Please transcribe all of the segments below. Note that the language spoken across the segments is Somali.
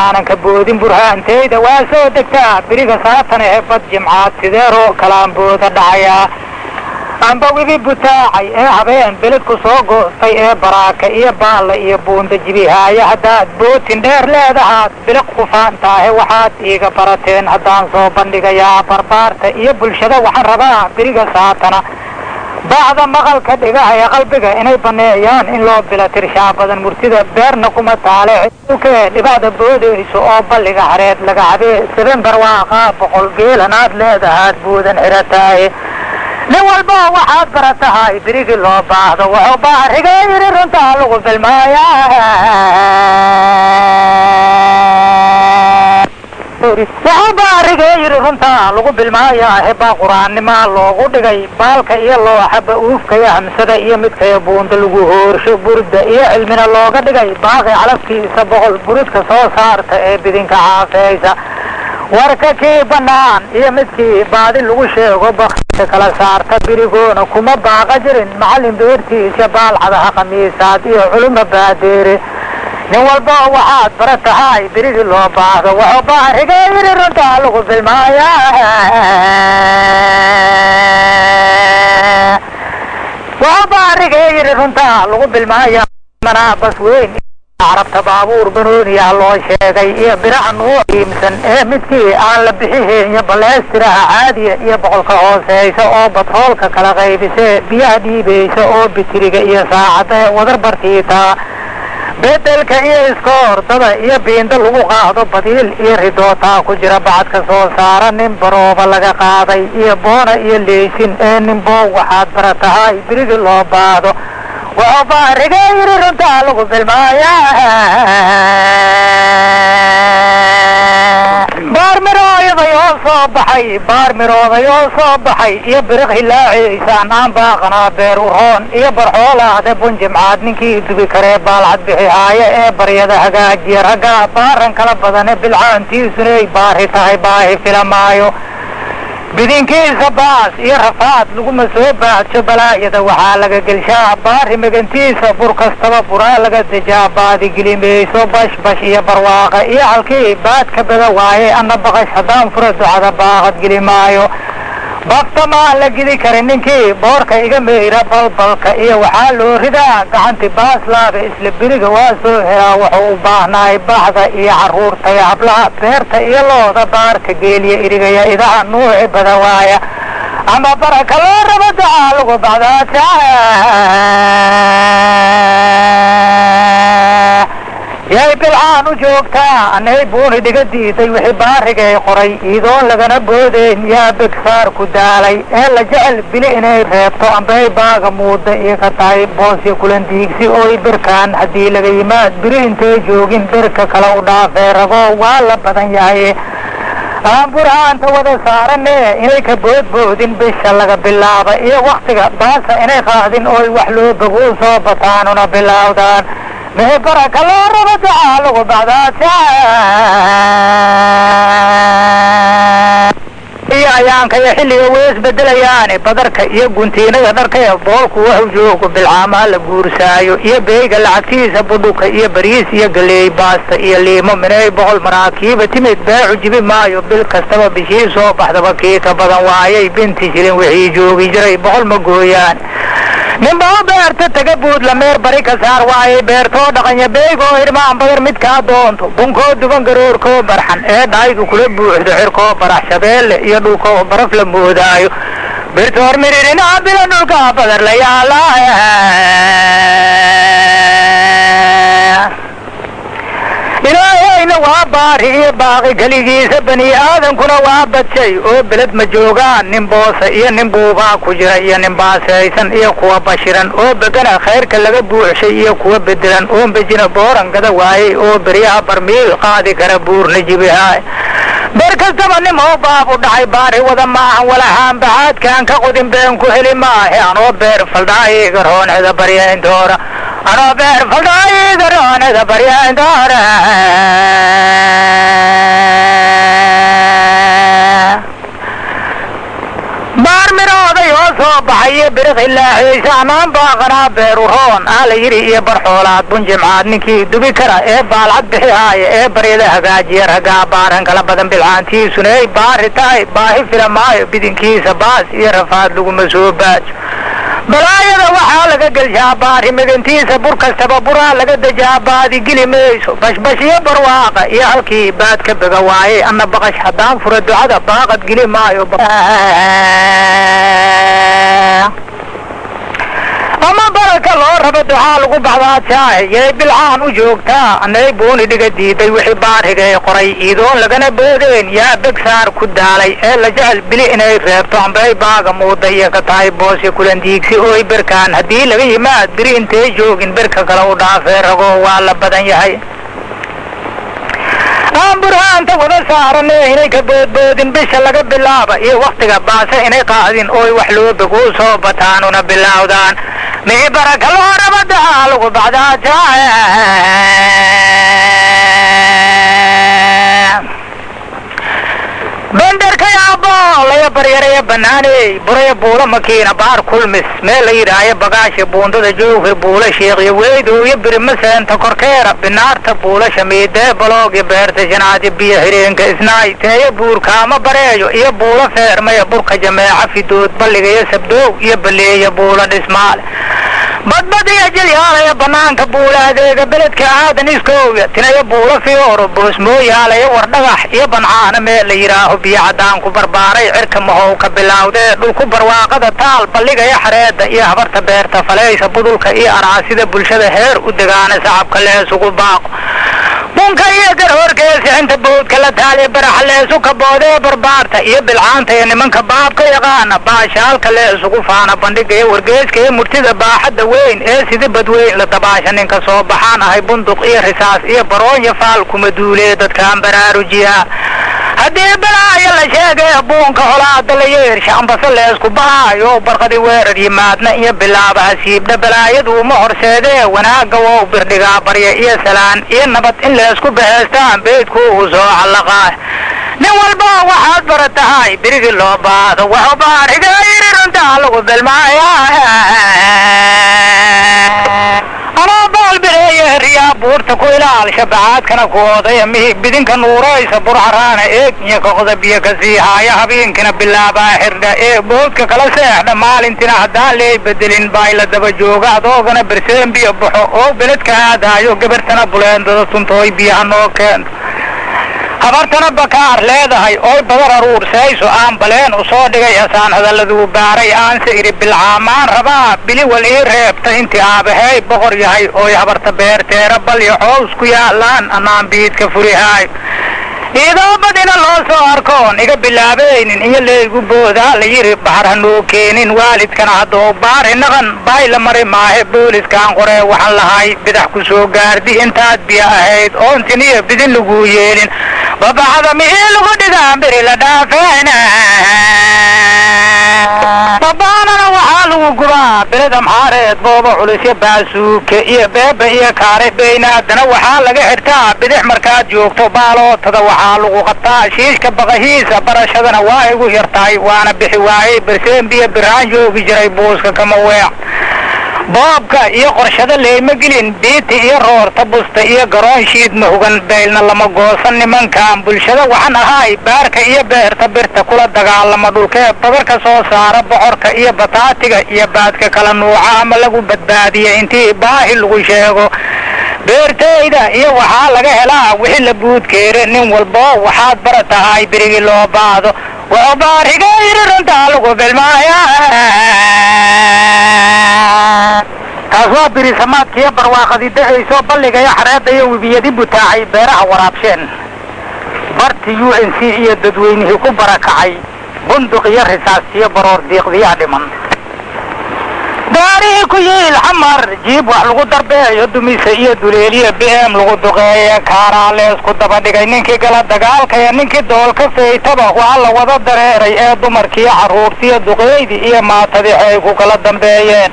Aanan ka boodin burhaanteyda waa soo degtaa beriga saatan ee bad jimcaad sideeroo kalaambooda dhacayaa. Amba wibi butaacay ee habeen beledku soo goostay ee baraaka iyo baalla iyo buunda jibihaaya, haddaad bootin dheer leedahaad biliq kufaantaahe, waxaad iiga barateen haddaan soo bandhigayaa. Barbaarta iyo bulshada waxaan rabaa beriga saatana bacda maqalka dhigahaya qalbiga inay baneeyaan, in loo bila tirshaa badan murtida beerna kuma taale kee dhibacda boodayso oo balliga hareed laga cabee seben barwaaqaa 100 geelanaad leedahaad buudan xirataaye. Nin walba waxaad baratahay berigii loo baahdo wuxuu baariga yidhi runtaa lagu bilmaaya. Wuxuu baariga yidhi runtaa lagu bilmaayaa, hebaa qur-aannimaa loogu dhigay baalka iyo looxaba uufkaya hamsada iyo midkaya buunda lagu hoorsho burda iyo cilmina looga dhigay baaqi calafkiisa 100 burudka soo saarta ee bidinka caafeysa, warka kii banaan iyo midkii baadi lagu sheego bakta kala saarta, berigoona kuma baaqa jirin macallin beertiisa baalcadaha khamiisaad iyo culuma baadeere. Nin walba waxaad bara tahay berigii loo baahdo wuxuu baariga yidhi runtaa lagu bilmaaya. Wuxuu baariga yidhi runtaa lagu bilmaaya. Manaa bas weyn carabta baabuur banooniyaha loo sheegay iyo biraha nuuc iimsan ee midkii aan la bixihayn baleestiraha caadiya iyo boqolka hooseysa oo batroolka kala qaybisee biyaha dhiibaysa oo bitiriga iyo saacada wadar bartiitaa bedelka iyo iskoordada iyo biinda lagu qaado badiil iyo ridootaa ku jira bacadka soo saara, nin barooba laga qaaday iyo boona iyo leysin ee ninboo waxaad bara tahay berigii loo baahdo wuxuu baariga yidhi runtaa lagu bilmaaya. Baar mirooday oo soo baxay, baar mirooday oo soo baxay iyo biriq hilaaciisaan aan baaqanaa beer uroon iyo barxoolaade bun jimcaad ninkii dubi karee baalcad bixihaaya ee baryada hagaajiya raggaa baaran kala badane bilcaantiisunay baari tahay baahi filamaayo, bidinkiisa baas iyo rafaad laguma soo baadsho, balaayada waxaa laga gelshaa baari magantiisa, bur kastaba buraa laga dejaa, baadi gelimayso bash bash iyo barwaaqa iyo halkii baad ka bada waaye, anna baqash haddaan fura ducada baaqad geli maayo, bafta maan la gidi karin ninkii boorka iga meyra, balbalka iyo waxaa loo ridaa gacanti baaslaaba isla beriga waa soo helaa wuxuu u baahnaay baxda iyo caruurta iyo hablaha beerta iyo looda baarka geeliya irigaya idaha nuuci bada waaya ama baraka loo rabo ducaa lagu bacdaata. Yay bilcaan u joogtaa anay buuni dhiga diiday wixii baarigay qoray iidoon lagana boodeyn, yaa begsaar ku daalay ee la jecel bili inay reebto ambay baaga muuda iyo ka tahay boosya kulan diigsi ooy birkaan haddii laga yimaad biri intay joogin birka kale u dhaafee rago waa la badan yahay aan burhaanta wada saarane inay ka boodboodin bisha laga bilaaba iyo waktiga baasa inay qaadin ooy wax loo bogo u soo bataanuna bilaawdaan mixi baraka loo rabo ducaa lagu bacdaata. Iyo ayaanka iyo xilliga way isbedelayaane badarka iyo guntiinada dharka ee boolku wuxuu joogo bilcaamaha la guursaayo iyo beeyga lacagtiisa budhuka iyo bariis iyo galeey baasta iyo liimo minay 100 maraakiiba timid beecu jibi maayo bil kastaba bishii soo baxdaba kii ka badan waayay binti shilin wixii joogi jiray 100 ma gooyaan. Ninbaa beerta taga buud la meer bari ka saar waayay beertoo dhaqanya beygoo irmaan badar midkaa doonto bunkoo duban garoorkoo barxan ee dhaydu kula buuxdo xirkoo barax shabeelle iyo dhulkoo baraf la moodaayo birtoor miririna bila dhulkaa badar la yaala. Ilaahayna waa baari iyo baaqi keligiisa bani aadankuna waa badshay oo beled ma joogaan nin boosa iyo nin buubaa ku jira iyo nin baasaysan iyo kuwa bashiran oo begana khayrka laga buuxshay iyo kuwa bedelan oo bejina booran gada waayey oo beryaha barmiil qaadi kara buurna jibihaay. Ber kastaba nim oo baabu dhacay baari wada maahan walahaan baxaadkaan ka qodin been ku heli maahe anoo beer faldhaayiga rooneda baryayntoora anoo beer faldhaayiga rooneda baryayntoora. Baar mirooday oo soo baxay Iyo biriq hilaaciyeysa anaan baaqanaa beeru roon aa la yidhi iyo barxoolaad bunjimcaad ninkii dubi kara ee baalcad bixihaaya ee baryada hagaajiya ragaa baaran kala badan bilcaantiisuna ay baari tahay baahi fila maayo bidinkiisa baas iyo rafaad laguma soo baajo. Balaayada waxaa laga gelshaa baari midantiisa, bur kastaba buraa laga dejaa, baadi geli mayso bashbash iyo barwaaqa iyo halkii baad ka bega waayey. Anna baqash haddaan fura ducada baaqad geli maayo. Ama baraka loo rabo ducaa lagu baxdaa jaahe yay bilcaan u joogtaa, anay buuni dhiga diiday wixii baarigay qoray iidoon lagana boodeen yaa begsaar ku daalay ee la jecel bili inay reebto ambay baaga muuda iyo ka tahay boosya kulandiigsi ooy berkaan haddii laga yimaad biri intay joogin berka kale u dhaafee rago waa la badan yahay. Aan burhaanta wada saarane inay ka boodboodin bisha laga bilaaba iyo waktiga baase inay qaadin ooy wax loo bog u soo bataanuna bilowdaan mii baraka loo raba ducaa lagu baxdaa. Benderka yaabo laya baryaraya banaaney buraya buula makiina baar kulmis meel la yidhaayo bagaasha buundada joogfir buula sheekhiyo weydooyo birimaseenta korkeera binaarta buula shamiidee baloogyo beerta shanaadyo biyo xireenka isnaay teeyo buurkaama bareeyo iyo buula feermaya burka jameeca fidood balligayo sabdoow iyo baleeya buula dhismaale badbad iyo jilyaalaya banaanka buula adeega beledka aadan iskooya tinaya buula fiyooro boosmooyaalaya wardhagax iyo bancaana meel la yidhaaho biyo caddaan ku barbaaray cirka mahow ka bilowdee dhulku barwaaqada taal balligaya xareeda iyo habarta beerta faleysa budulka iyo araasida bulshada heer u degaana sacabka leesugu baaqo bunka iyo garhoorkeesixinta bawdka la taaliya baraxa leesu kaboodee barbaarta iyo bilcaanta iyo nimanka baabka yaqaana baashaalka leesugu faana bandhiga iyo wargeeska iyo murtida baaxadda weyn ee sida badweyn la dabaasha ninka soo baxaan ahay bunduq iyo risaas iyo baroonyo faal kuma duulee dadkaan baraarujiya. Haddii balaayo la sheegay buunka holaada la yeersha ambase leesku bahaayo barqadi weerar yimaadna iyo bilaaba hasiibdha balaayadu uma horseedee wanaagga wow birdhigaa barya iyo salaan iyo nabad in leesku baheestaan beydku uu soo callaqaa. Nin walba waxaad bara tahay birigii loo baado waxu baariga yiri runtaa lagu bilmaaya. Anaa baal bireeye riyaa buurta ku ilaalsha bacaadkana ku oodaya mihi bidinka nuuraysa burcaraana eeg iyo koqda biyo ka sii haaya habeenkina bilaabaa xirdha ee boodka kala seexdha maalintina haddaan leey bedelin baay la daba jooga adoogana berseen biyo baxo oo beledka aadaayo gabartana buleendada tuntooy biyaha noo keento habartana bakaar leedahay oy badar aruursayso aan baleen u soo dhigay asaan hadalladuu baaray aanse idhi bilcaamaan rabaa bili wal ii reebta intii aabahay boqor yahay oy habarta beerteera balyo cows ku yaalaan anaan biidka furihaayo idoo badina loo soo arkoon iga bilaabaynin iyo leeygu boodaa la yidhi baxar hanoo keenin waalidkana hadduu baari naqan baay la mari maahe booliskaan qoree waxaan lahay bidax ku soo gaardi intaad biyo ahayd oontin iyo bidin laguu yeelin babaxada mihii lagu dhigaa beri la dhaafeena babaanana waxaa lagu gubaa beled amxaareed booba culisyo baasuuke iyo beeba iyo kaare beynaadana waxaa laga xirtaa bidix markaad joogto baalootada waxaa lagu qabtaa shiishka baqahiisa barashadana waa igu yartahay waana bixi waayey berseen biyo biraan joogi jiray buuska kama weec boobka iyo qorshada leema gelin biiti iyo roorta busta iyo garoon shiid ma hugan beylna lama goosan nimankan bulshada waxaan ahay baarka iyo beerta birta kula dagaalama dhulkee badarka soo saara bocorka iyo bataatiga iyo baadka kala nuuca ama lagu badbaadiya intii baahi lagu sheego beertayda iyo waxaa laga helaa wixii la buudkeere nin walbo waxaad bara tahay birigii loo baado wuxuu baariga yiri runtaa lagu bilmaaya. Taas waa birisamaadkiiyo barwaaqadi da-ayso balliga iyo xareedda iyo webiyadi butaacay beeraha waraabsheen barti u n c iyo dadweynihii ku barakacay bunduq iyo risaastiyo baroor diiqdiyaa dhiman daarihii ku yiil xamar jiib wax lagu darbeeyo dumise iyo duleeliya b m lagu duqeeye kaaraa leesku daba dhigay ninkii gala dagaalkaya ninkii doolka feytaba waa la wada dareeray ee dumarkiiyo carruurtiiyo duqeydii iyo maatadii ay ku kala dambeeyeen.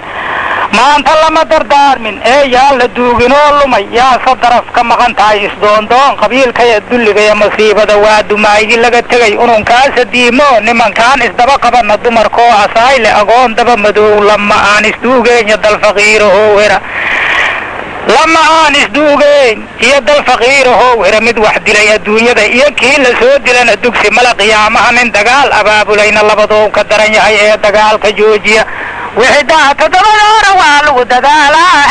Maanta lama dardaarmin ee yaan la duugin oo lumay, yaase daraf ka maqan tahay isdoondoon qabiilkaya dulligaya masiibada waa dumaaygi laga tegay ununkaasa diimo nimankaan isdaba qabana dumarkoo asayle agoon daba madow lama aan isduugeenya dal faqiirahow hera, lama aan isduugeyn iyo dal faqiirahow hera. Mid wax dilay adduunyada iyo kii la soo dilana dugsi mala qiyaamaha, nin dagaal abaabulayna labadou ka daran yahay ee dagaalka joojiya. Wixii daa toddobadoora waa lagu dadaalaa,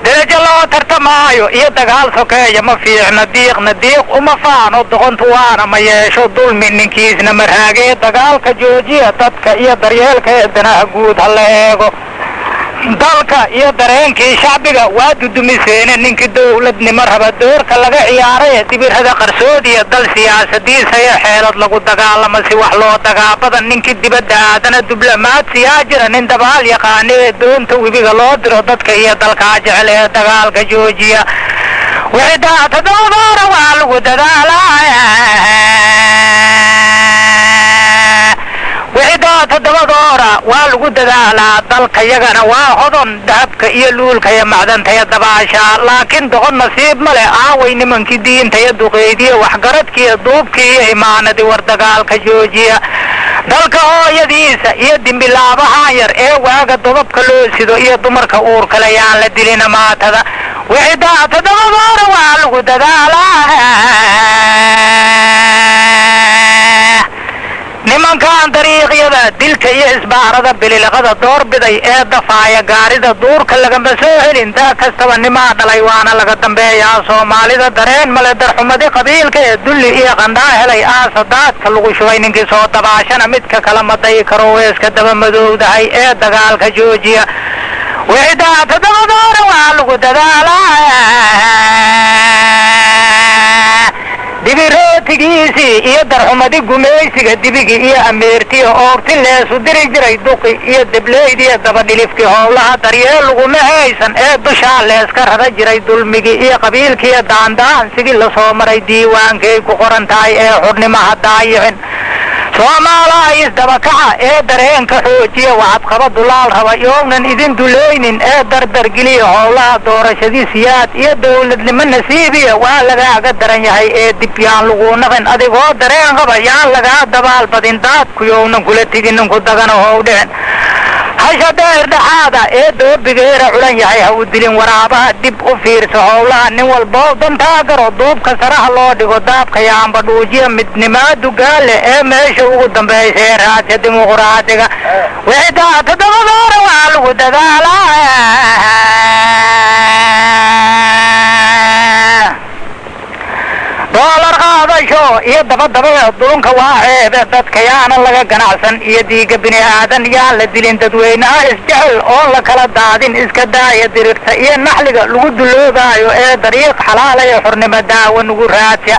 derajo loo tartamaayo iyo dagaal sokeeya ma fiicna, diiqna diiq uma faano, doqontu waana ma yeesho dulmi ninkiisna maraagee dagaalka joojiya. Dadka iyo daryeelka ee danaha guud ha la eego, dalka iyo dareenkii shacbiga waa dudumiseene ninkii dowladnimo raba doorka laga ciyaaray dibirada qarsoodiya dal siyaasadiisa ee xeelad lagu dagaalamo si wax loo dagaabada, ninkii dibadda aadana diblomaadsiyaa jira nin dabaal yaqaana ee doonta webiga loo diro dadka iyo dalkaa jecel ee dagaalka joojiya. Wixii daa toddobadoora waa lagu dadaalaa, wixii daa toddobadoora waa lagu dadaalaa. Dalka yagana waa hodon dahabka iyo luulka iyo macdantaya dabaasha, laakiin doqon nasiib ma leh aaway nimankii diintaya duqeydiya waxgaradkiiyo duubkii iyo imaanadii war dagaalka joojiya. Dalka hooyadiisa iyo dimbilaabahan yar ee waaga dodobka loo sido iyo dumarka uurkale yaan la dilina maatada. Wixii daa toddobadoora waa lagu dadaalaa. Nimankan dariiqyada dilka iyo isbaarada bililiqada doorbiday ee dafaaya gaarida duurka lagama soo helin, daa kastaba nimaa dhalay waana laga dambeeyaa. Soomaalida dareen male darxumadi qabiilka ee dulli iyo qandhaa helay aasa daadka lagu shubay, ninkii soo dabaashana midka kala madayi karo weeska daba madowdahay ee dagaalka joojiya. Wixii daa toddobadoora waa lagu dadaalaa. Dibirootigiisii iyo darxumadi gumaysiga dibigii iyo ameertiya oorti leesu diri jiray duqi iyo debleydiyo dabadhilifkii howlaha daryeel laguma haysan ee dushaa leeska rara jiray dulmigii iyo qabiilkiiyo daandaansigii lasoo maray diiwaankay ku qoran tahay ee xurnimo ha daayicin. Soomaalaha isdabakaca ee dareenka xoojiya wacadqaba dulaal raba yoownan idin dulaynin ee dardargeliya howlaha doorashadii siyaad iyo dowladnimo nasiibiya waa lagaaga daran yahay ee dib yaan lagu naqin adigoo dareen qaba yaan lagaa dabaalbadin daadku yownan kula tegin ninku dagana how dhicin. Hasha dheer dhexaada ee doobigeera culan yahay ha u dilin waraabaha, dib u fiirso howlaha nin walboo dantaa garo duubka saraha loo dhigo daabka yaanba dhuujiya midnimaa dugaale ee meesha ugu dambaysa ee raadka dimuqraadiga. Wixii daa toddobadoora waa lagu dadaalaa. Doolar qaadasho iyo dabadaba dulunka waa ceebe, dadka yaanan laga ganacsan iyo diiga bini aadan yaan la dilin, dadweynaha isjecel oon la kala daadin iska daaya dirirta iyo naxliga lagu duloobaayo ee dariiq xalaalaya xurnimo daawa nugu raadsa.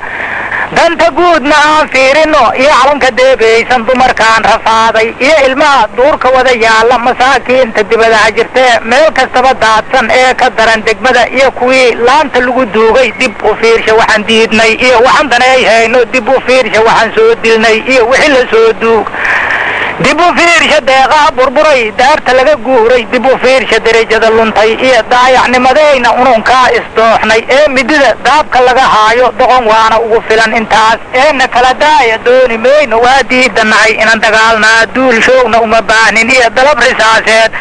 Danta guudna aan fiirino iyo calanka deebaysan dumarkaan rafaaday iyo ilmaha duurka wada yaalla masaakiinta dibadaha jirtee meel kastaba daadsan ee ka daran degmada iyo kuwii laanta lagu duugay, dib u fiirsha waxaan diidnay iyo waxaan daneey hayno, dib u fiirsha waxaan soo dilnay iyo wixii la soo duug, dib u fiirsha deeqaha burburay daarta laga guuray, dib u fiirsha derajada luntay iyo daayacnimadeyna ununkaa isdooxnay ee midida daabka laga haayo doqon waana ugu filan intaas eena kala daaya dooni mayno waa diidanahay inaan dagaalnaa duul shoogna uma baahnin iyo dalab risaaseed.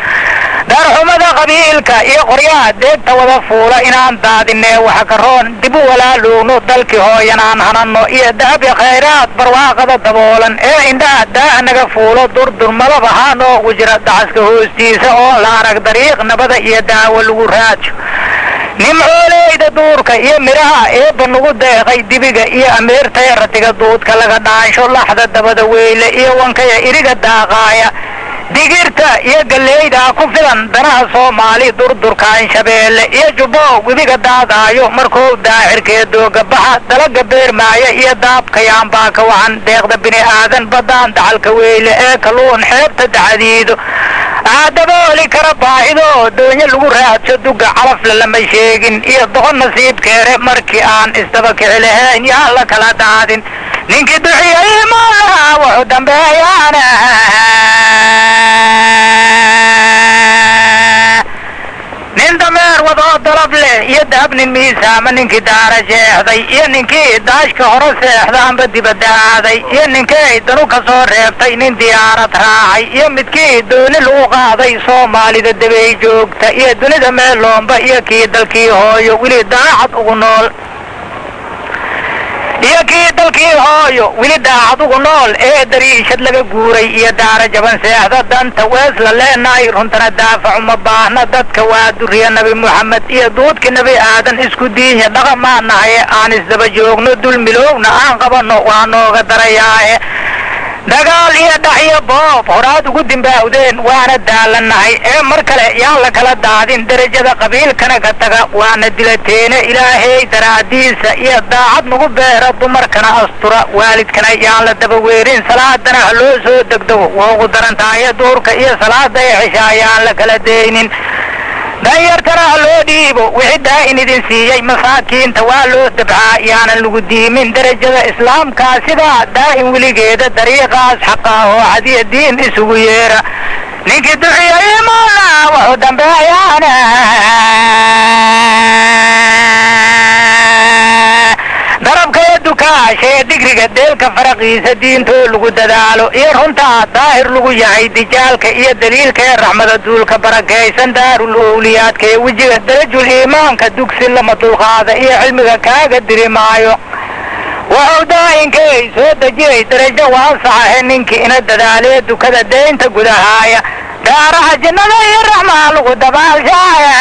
Darxumada qabiilka iyo qoryaha deegta wada fuula inaan daadinee waxa karoon dib u walaalowno dalkii hooyanaan hanano iyo dahabya khayraad barwaaqada daboolan ee indhaha daaha naga fuulo durdur malaba haa noogu jira dacaska hoostiisa oo la arag dariiq nabada iyo daawo lagu raajo. Nimcooleyda duurka iyo midhaha eebba nagu deeqay dibiga iyo ameertaya ratiga duudka laga dhaansho laxda dabada weyle iyo wankaya iriga daaqaaya digirta iyo galleydaa ku filan danaha Soomaali durdurka Hirshabeelle iyo Jubbo webiga daadaayo markuu daacirkee dooga baxa dalaga beermaaya iyo daabka yaanbaa ka wacan deeqda bini aadan badaan dacalka weyle ee kalluun xeebta dacadiido aadabooli kara baahido doonyo lagu raadsho duga calafle lama sheegin iyo doqon nasiibkeere markii aan isdaba kici lahayn yaan la kala daadin ninkii duxiyay maaha wuxuu dambeeyaana. Dahabnin miisaama ninkii daara jeexday iyo ninkii daashka hore seexda amba dibadda aaday iyo ninkay danu ka soo reebtay, nin diyaarad raacay iyo midkii dooni lagu qaaday, Soomaalida debey joogta iyo dunida meeloomba iyo kii dalkii hooyo weli daacad ugu nool iyo kii dalkii hooyo weli daacad ugu nool ee dariishad laga guuray iyo daara jaban seexda, danta weesla leenahay, runtana daafac uma baahna. Dadka waa duriya Nabi Moxamed iyo duudka Nebi Aadan, isku diinya dhaqamaa nahay. Aan isdaba joogno, dulmilowna aan qabanno, waa nooga darayaahe. Dagaal iyo dhax iyo boob horaad ugu dimbaawdeen, waana daalannahay ee mar kale yaan la kala daadin. Derajada qabiilkana ka taga, waana dilateene. Ilaahay daraadiisa iyo daacad nagu beera, dumarkana astura, waalidkana yaan la daba weerin, salaadana ha loo soo degdego, waa ugu daran tahaye. Duurka iyo salaada ee xesha ayaan la kala deynin. Danyartana ha loo dhiibo wixii daa-in idin siiyey, masaakiinta waa loo dabcaa, yaanan lagu diimin. Derajada islaamkaa sidaa daa'im weligeeda, dariiqaas xaqaa oo cadiya diin isugu yeera. Ninkii duxiya imaana wuxuu dambeeyaana darabka iyo dukaasha ee digriga deelka faraqiisa, diintoo lagu dadaalo iyo runtaa daahir lagu yahay, dijaalka iyo daliilka ee raxmada duulka barakaysan, daarul owliyaadka ee wejiga darajul iimaanka, dugsi lama dulqaada iyo cilmiga kaaga diri maayo. Wuxuu daa'inkay soo dejiyey darajo waasaxahe, ninkii ina dadaalee dukada deynta gudahaaya, daaraha jinnada iyo raxmaa lagu dabaalshaaya.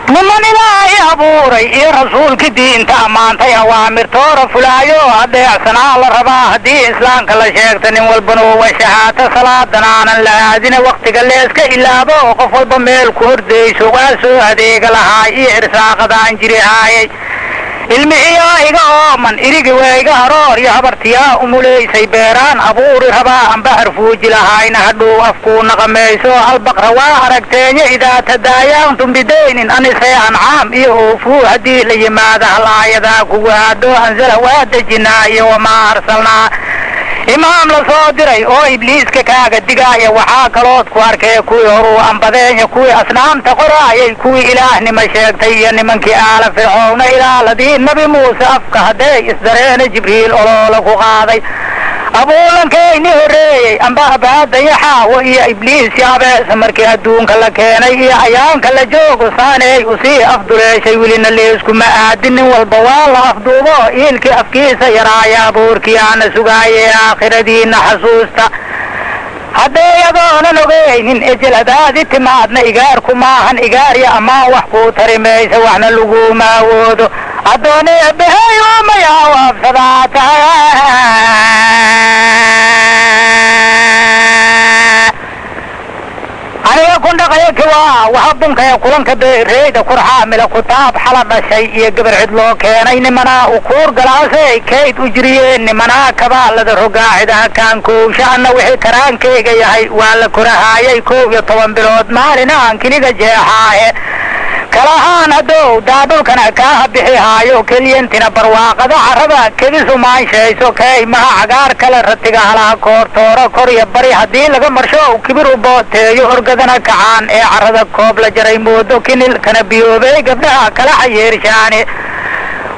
Niman Ilaahay abuuray iyo rasuulkii diinta ammaantay, awaamirtoora fulaayo adeecsanaa la rabaa. Haddii islaamka la sheegta, nin walbana wa shahaata, salaadan aanan la aadina, waktiga leeska ilaabo oo qof walba meel ku hordayso, waa soo adeega lahaay iyo irsaaqadaan jiri haayay. Ilmihiyaa iga ooman, irigi waa iga haroor iyo habartiyaa umulaysay, beeraan abuuri rabaa amba harfuuji lahaayna, hadhow afkuu naqamayso. Albaqra waa aragteenye, idaa tadaayaantum bidaynin anisee ancaam iyo oofuu haddii la yimaada, hal aayadaa kugu haadho anzala waa dejinaa iyo wamaa arsalnaa imaam la soo diray oo ibliiska kaaga digaaya. Waxaa kalood ku arkee kuwii horuu ambadeenya, kuwii asnaamta qoraayay, kuwii ilaahnima sheegtay iyo nimankii aala Fircoowna, ilaaladii Nabi Muuse afka hadday isdareena Jibriil oloola ku qaaday, abuulankayni horreeyey amba abaadaya Xaawo iyo Ibliis iyo abeesa markii adduunka la keenay iyo ayaanka la joogo, saaney usii afduleeshay, welina leeskuma aadin. Nin walba waa la afduubo, iilkii afkiisa yaraaya abuurkii aana sugaaye. Aakhiradiina xasuusta, hadday adoonan ogeynin ejel hadaadi timaadna, igaarku maahan igaarya ammaan wax kuu tari maysa, waxna laguma awoodo. Addooni eebbahay umayaa waabsadaa tahay. Aniga kundhaqaya kiwaa waxa bunkaya kulanka beereyda kurxaamila kutaab xala dhashay iyo gabar cid loo keenay, nimanaa ukuur galaasey kayd u jiriyeen, nimanaa kabaalada rogaacidaha kaankowsha, anna wixii karaankayga yahay waa la korahaayay 11 bilood maalinaan kiniga jeexaahe. Kalahaan hadow daadhulkana kaaha bixi haayo, keliyantina barwaaqada carrada kedisu maanshayso, kaymaha cagaar kale ratiga halaha koortooro, kor iyo bari haddii laga marsho kibir u booteeyo, orgadana kacaan ee carrada koob la jaray moodo, kinilkana biyoobey gabdhaha kala xayeershaane.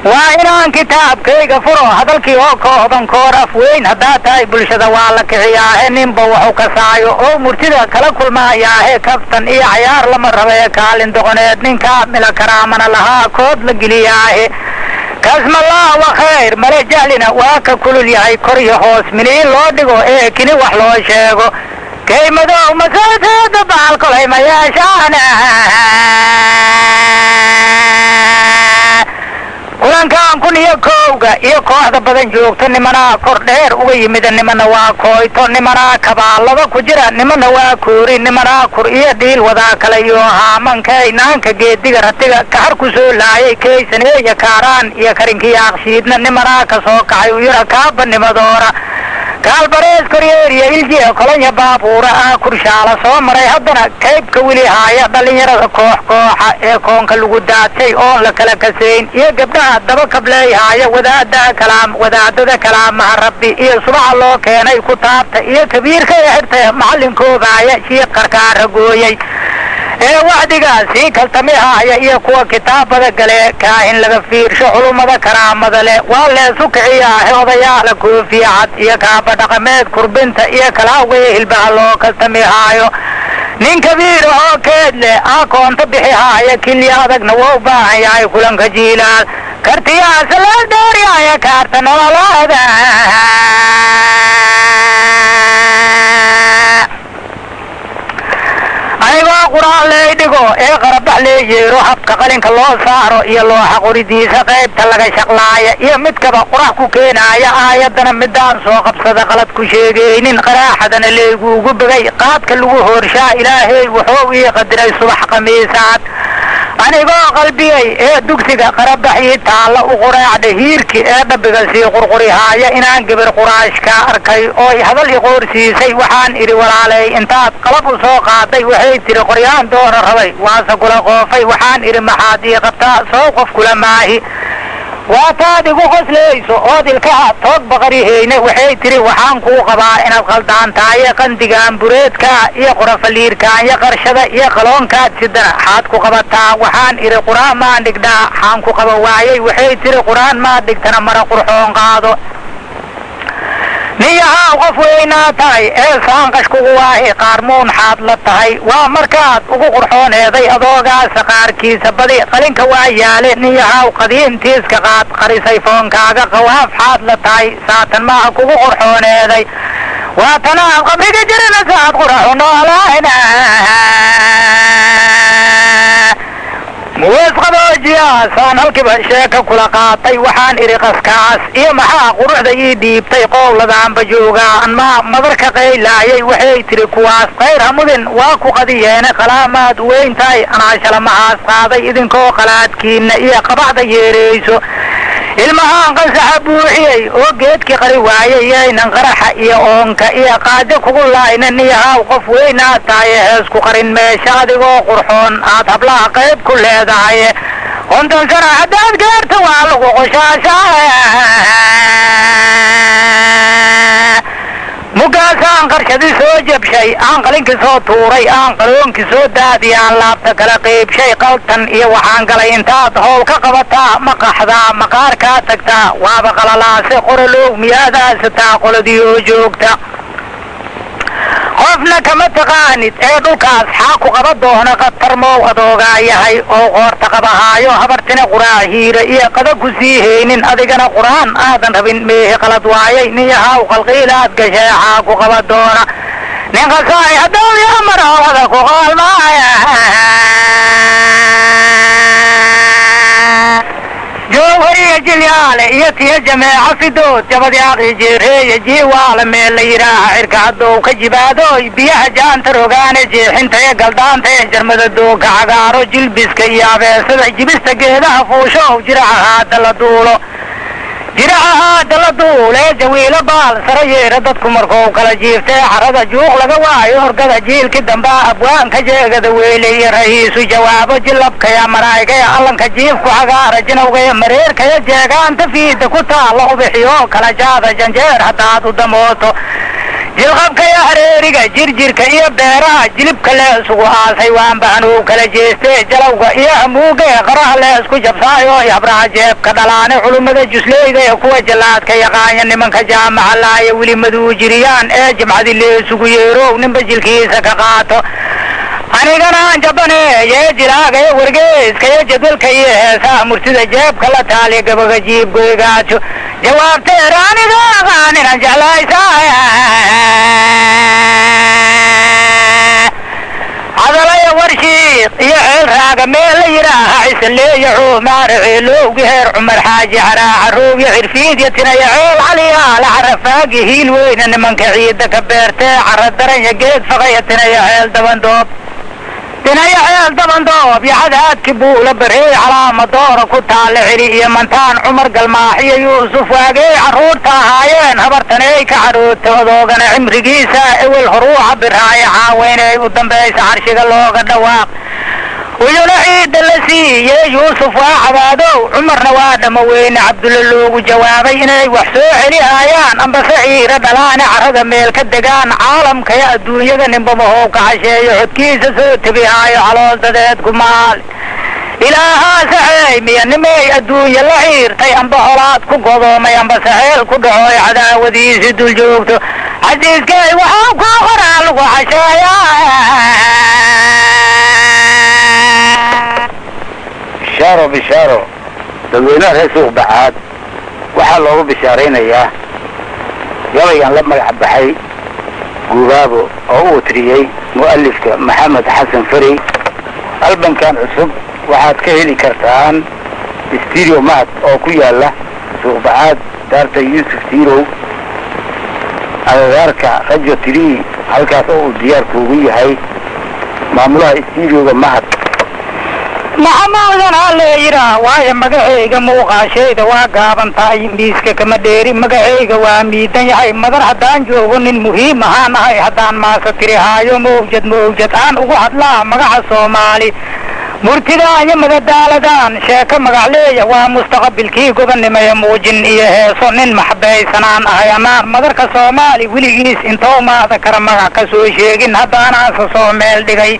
Waa inaan kitaabkayga furo hadalkii oo kooban, koor af weyn haddaa tahay bulshada waa la kiciyaahe, ninba waxu kasaayo oo murtida kala kulmaayaahe. Kaftan iyo cayaar lama rabee, kaalin doqoneed ninkaa mila karaamana lahaa kood la geliyaahe. Kasmallah wa khayr male, jahlina waa ka kulul yahay, kor iyo hoos miniin loo dhigo ee kini wax loo sheego, kaymadow masaseeda baal kolay ma yeeshaana. Kulankan 1001-ga iyo kooxda badan joogto, nimanaa kor dheer uga yimida, nimana waa kooyto, nimanaa kabaalada ku jira, nimana waa koori, nimanaa kur iyo dhiil wadaa kale iyo haamanka naanka geediga ratiga kaxar ku soo laayay, kaysaneeya kaaraan iyo karinkiyo aqshiidna, nimanaa ka soo kacay uyara kaabanimadoora, kaalbarees koryeeriya iljiya kolonya baabuura ah kurshaala soo maray, haddana kaybka weli haaya. Dhalinyarada koox kooxa ee koonka lagu daadshay oon la kala kasayn iyo gabdhaha daba kableey haaya, wadaada kalaam wadaadada kalaamaha rabbi iyo subaxa loo keenay kutaabta iyo kabiirka ee xirta macalinkoobaaya, shiiq qarkaara gooyay. Ee wacdigaa sii kaltamihaaya iyo kuwa kitaabada gale, kaahin laga fiirsho culummada karaamada leh, waa leesu kiciyaahe odayaala koofiya cad iyo kaaba dhaqameed kurbinta iyo kalaawgaya hilbaha loo kaltamihaayo. Nin kabiira oo keed leh aa koonto bixihaaya, kilya adagna waa u baahan yahay kulanka jiilaal, kartiyaasa loo dheeryaaya kaarta nololaada. Anigoo qur-aan ley dhigo ee qarabax lee yeero, habka qalinka loo saaro iyo looxa qoridiisa qaybta laga shaqlaaya iyo midkaba qurax ku keenaaya, aayadana midaan soo qabsada qalad ku sheegaynin, qaraaxadana leeguugu begay qaadka lagu hoorshaa. Ilaahay wuxuu ii qadiray subax khamiisaad anigoo qalbiyey ee dugsiga qarabaxii taalla u quraacda hiirki ee dhabiga sii qurqurihaaya inaan gabar quraash ka arkay ooy hadal i qoorsiisay. Waxaan idhi, walaaley, intaad qalab u soo qaaday? Waxay tidhi, qoryaan doona rabay, waase kula qoofay. Waxaan idhi, maxaad ii qabtaa? Soo qof kula maahi, waataad igu qoslayso ood ilkaha toog baqariheyne. Waxay tidhi, waxaan kuu qabaa inaad qaldaan tahaye, qandigaan bureedka iyo qorafaliirkaan iyo qarshada iyo qaloonkaad sidana xaad ku qabataa? Waxaan idhi, qur-aan maan dhigdhaa, xaan ku qaba waayey? Waxay tidhi, qur-aan maad dhigtana mara qurxoon qaado. Niyahaa qof weynaa tahay ee saanqash kugu waahi, qaarmuun xaad la tahay, waa markaad ugu qurxooneeday adoogaasa qaarkiisa badi qalinka waa yaale. Niyahaw qadiimtiiska qaad qarisay foonkaaga, qawaaf xaad la tahay, saatan maaha kugu qurxooneeday, waa tanaad qabriga jirana saad quraxu noolaana. Muweesqaboojiya saan halkiiba sheeka kula qaatay. Waxaan idhi, qaskaas iyo maxaa quruxda ii dhiibtay? Qowladaanba joogaa anmaa madarka qaylaayay. Waxay tidhi, kuwaas khayr hamudin waa ku qadiyeene, qalaamaad weyn tahay, anaa shalamahaas qaaday idinkoo qalaadkiina iyo qabacda yeerayso. Ilmahaan qasaxa buuxiyey oo geedkii qari waayay, yaynan qaraxa iyo oonka iyo qaajo kugu laayna. Niyahaw qof weynaad tahay, hees ku qarin meesha adigoo qurxoon aad hablaha qayb ku leedahay. 50 sana haddaad gaarto waa lagu qoshaashaa. Mugaasaan qarshadii soo jabshay, aan qalinkii soo tuuray, aan qaloonkii soo daadiy, aan laabta kala qeybshay qaltan iyo waxaan galay intaad howl ka qabataa, ma qaxdaa maqaarkaa tagtaa, waaba qalalaase qoralow miyaadaasataa qoladii oo joogta. Qofna kama taqaanid ee dhulkaas xaa ku qaba doona, khatar mow adoogaa yahay oo qoorta qabahaayo, habartina quraa hiira iyo qada ku sii haynin, adigana qur-aan aadan rabin, meehi qalad waayay. Niyahaw qalqiilaad gashee xaa ku qaba doona, nin qasaay haddau yamarowada ku qaalmaaya. Jowhariya jilyaale iyo tiya jameeca fidood jabadyaaqi jeereeya jiiwaala meel la yidhaaha, cirka haddou ka jibaadooy biyaha jaanta rogaane, jeexintaya galdaantaya jarmada dooga cagaaro, jilbiska iyo abeesada jibista geedaha fuushow, jiraca haada la duulo, jiraca haada la duulee jawiilo baal sara yeera, dadku markou kala jiiftee carada juuq laga waayo, horgada jiilki dambaa abwaanka jeegada weyleye rahiisu jawaabo, jilabkaya maraygaya allanka jiifku cagaara, jinawgaya mareerkaya jeegaanta fiida ku taalla, ubixiyo kala jaada janjeer haddaad u damooto, jilqabkaya hareeriga jirjirka iyo beeraha jilibka lee isugu aasay, waanbahanuu kala jeestee jalawga iyo hamuuga ee qaraha lee isku jabsaayo, habraha jeebka dhalaane culummada jusleyda ee kuwa jallaadka yaqaanya, nimanka jaamaca laaya weli maduu jiriyaan ee jimcadi lee isugu yeerow, ninba jilkiisa ka qaato. Anigana aan jabaneeye jilaaga iyo wargeyska iyo jadwalka iyo heesaha murtida jeebka la taaliya, gabaga jiibgoygaajo jawaabteer aniga aqaan inaan jeclaysaaya. Hadalaya warshiiq iyo ceel raaga meel la yidhaaha, cisaleeya cuumaare ceelowgi heer Cumar Xaaji caraaca roogya cirfiidya tinaya ceel caliyaala carafaagi hiil weyna, nimanka ciidda ka beertee cara daranya geed faqaya, tinaya ceel dabandoob, tinaya ceel dabandoob iyo cadaadki buula bareey calaama doora ku taalla, celi iyo mantaan Cumar Galmaaxiyo Yuusuf waagey carruurta ahaayeen, habartaney ka caroota odoogana cimrigiisa ewel horuu cabiraayo, caaweynay u dambaysa carshiga looga dhawaaq. Uyuna ciidda la siiyey Yuusuf waa cabaadow, Cumarna waa dhamo weyne. Cabdulle loogu jawaabay inay wax soo celihaayaan, ambase ciira dhalaane carrada meel ka degaan. Caalamkaya adduunyada ninbamahoow ka casheeyo, codkiisa soo tebihaayo calool dadeed kumaal. Ilaahaa saxeey miya nimey adduunya la ciirtay, amba holaad ku godoomay, amba saxeel ku dhacooy cadaawadiisi dul joogto. Casiiskay waxaa ku qoraa lagu casheeyaa. Bishaaro, bishaaro, dadweynaha reer Suuq Bacaad waxaa loogu bishaaraynayaa gabaygan la magac baxay Guubaabo oo uu tiriyey mu'alifka Maxamed Xasan Farey. Albankan cusub waxaad ka heli kartaan Studio Mahad oo ku yaala Suuq Bacaad, daarta Yuusuf Tiirow, agagaarka Rajo Tiri, halkaas oo uu diyaar kuugu yahay maamulaha stuudioga Mahad. Maxamuudan ha leeyiraa waayo magacayga muuqaashayda waa gaaban tahay, miiska kama dheeri, magacayga waa miidan yahay. Madar haddaan joogo nin muhiim ahaan ahay, haddaan maasa tirihaayo mawjad mawjad aan ugu hadlaa magaca Soomaali. Murtidaan iyo madadaaladan sheeko magac leeya waa mustaqabilkii gobonnimaya muujin iyo heeso. Nin maxbaysanaan ahay amaan madarka Soomaali weligiis intoo maada kara magac ka soo sheegin, haddaanaansa soo meel dhigay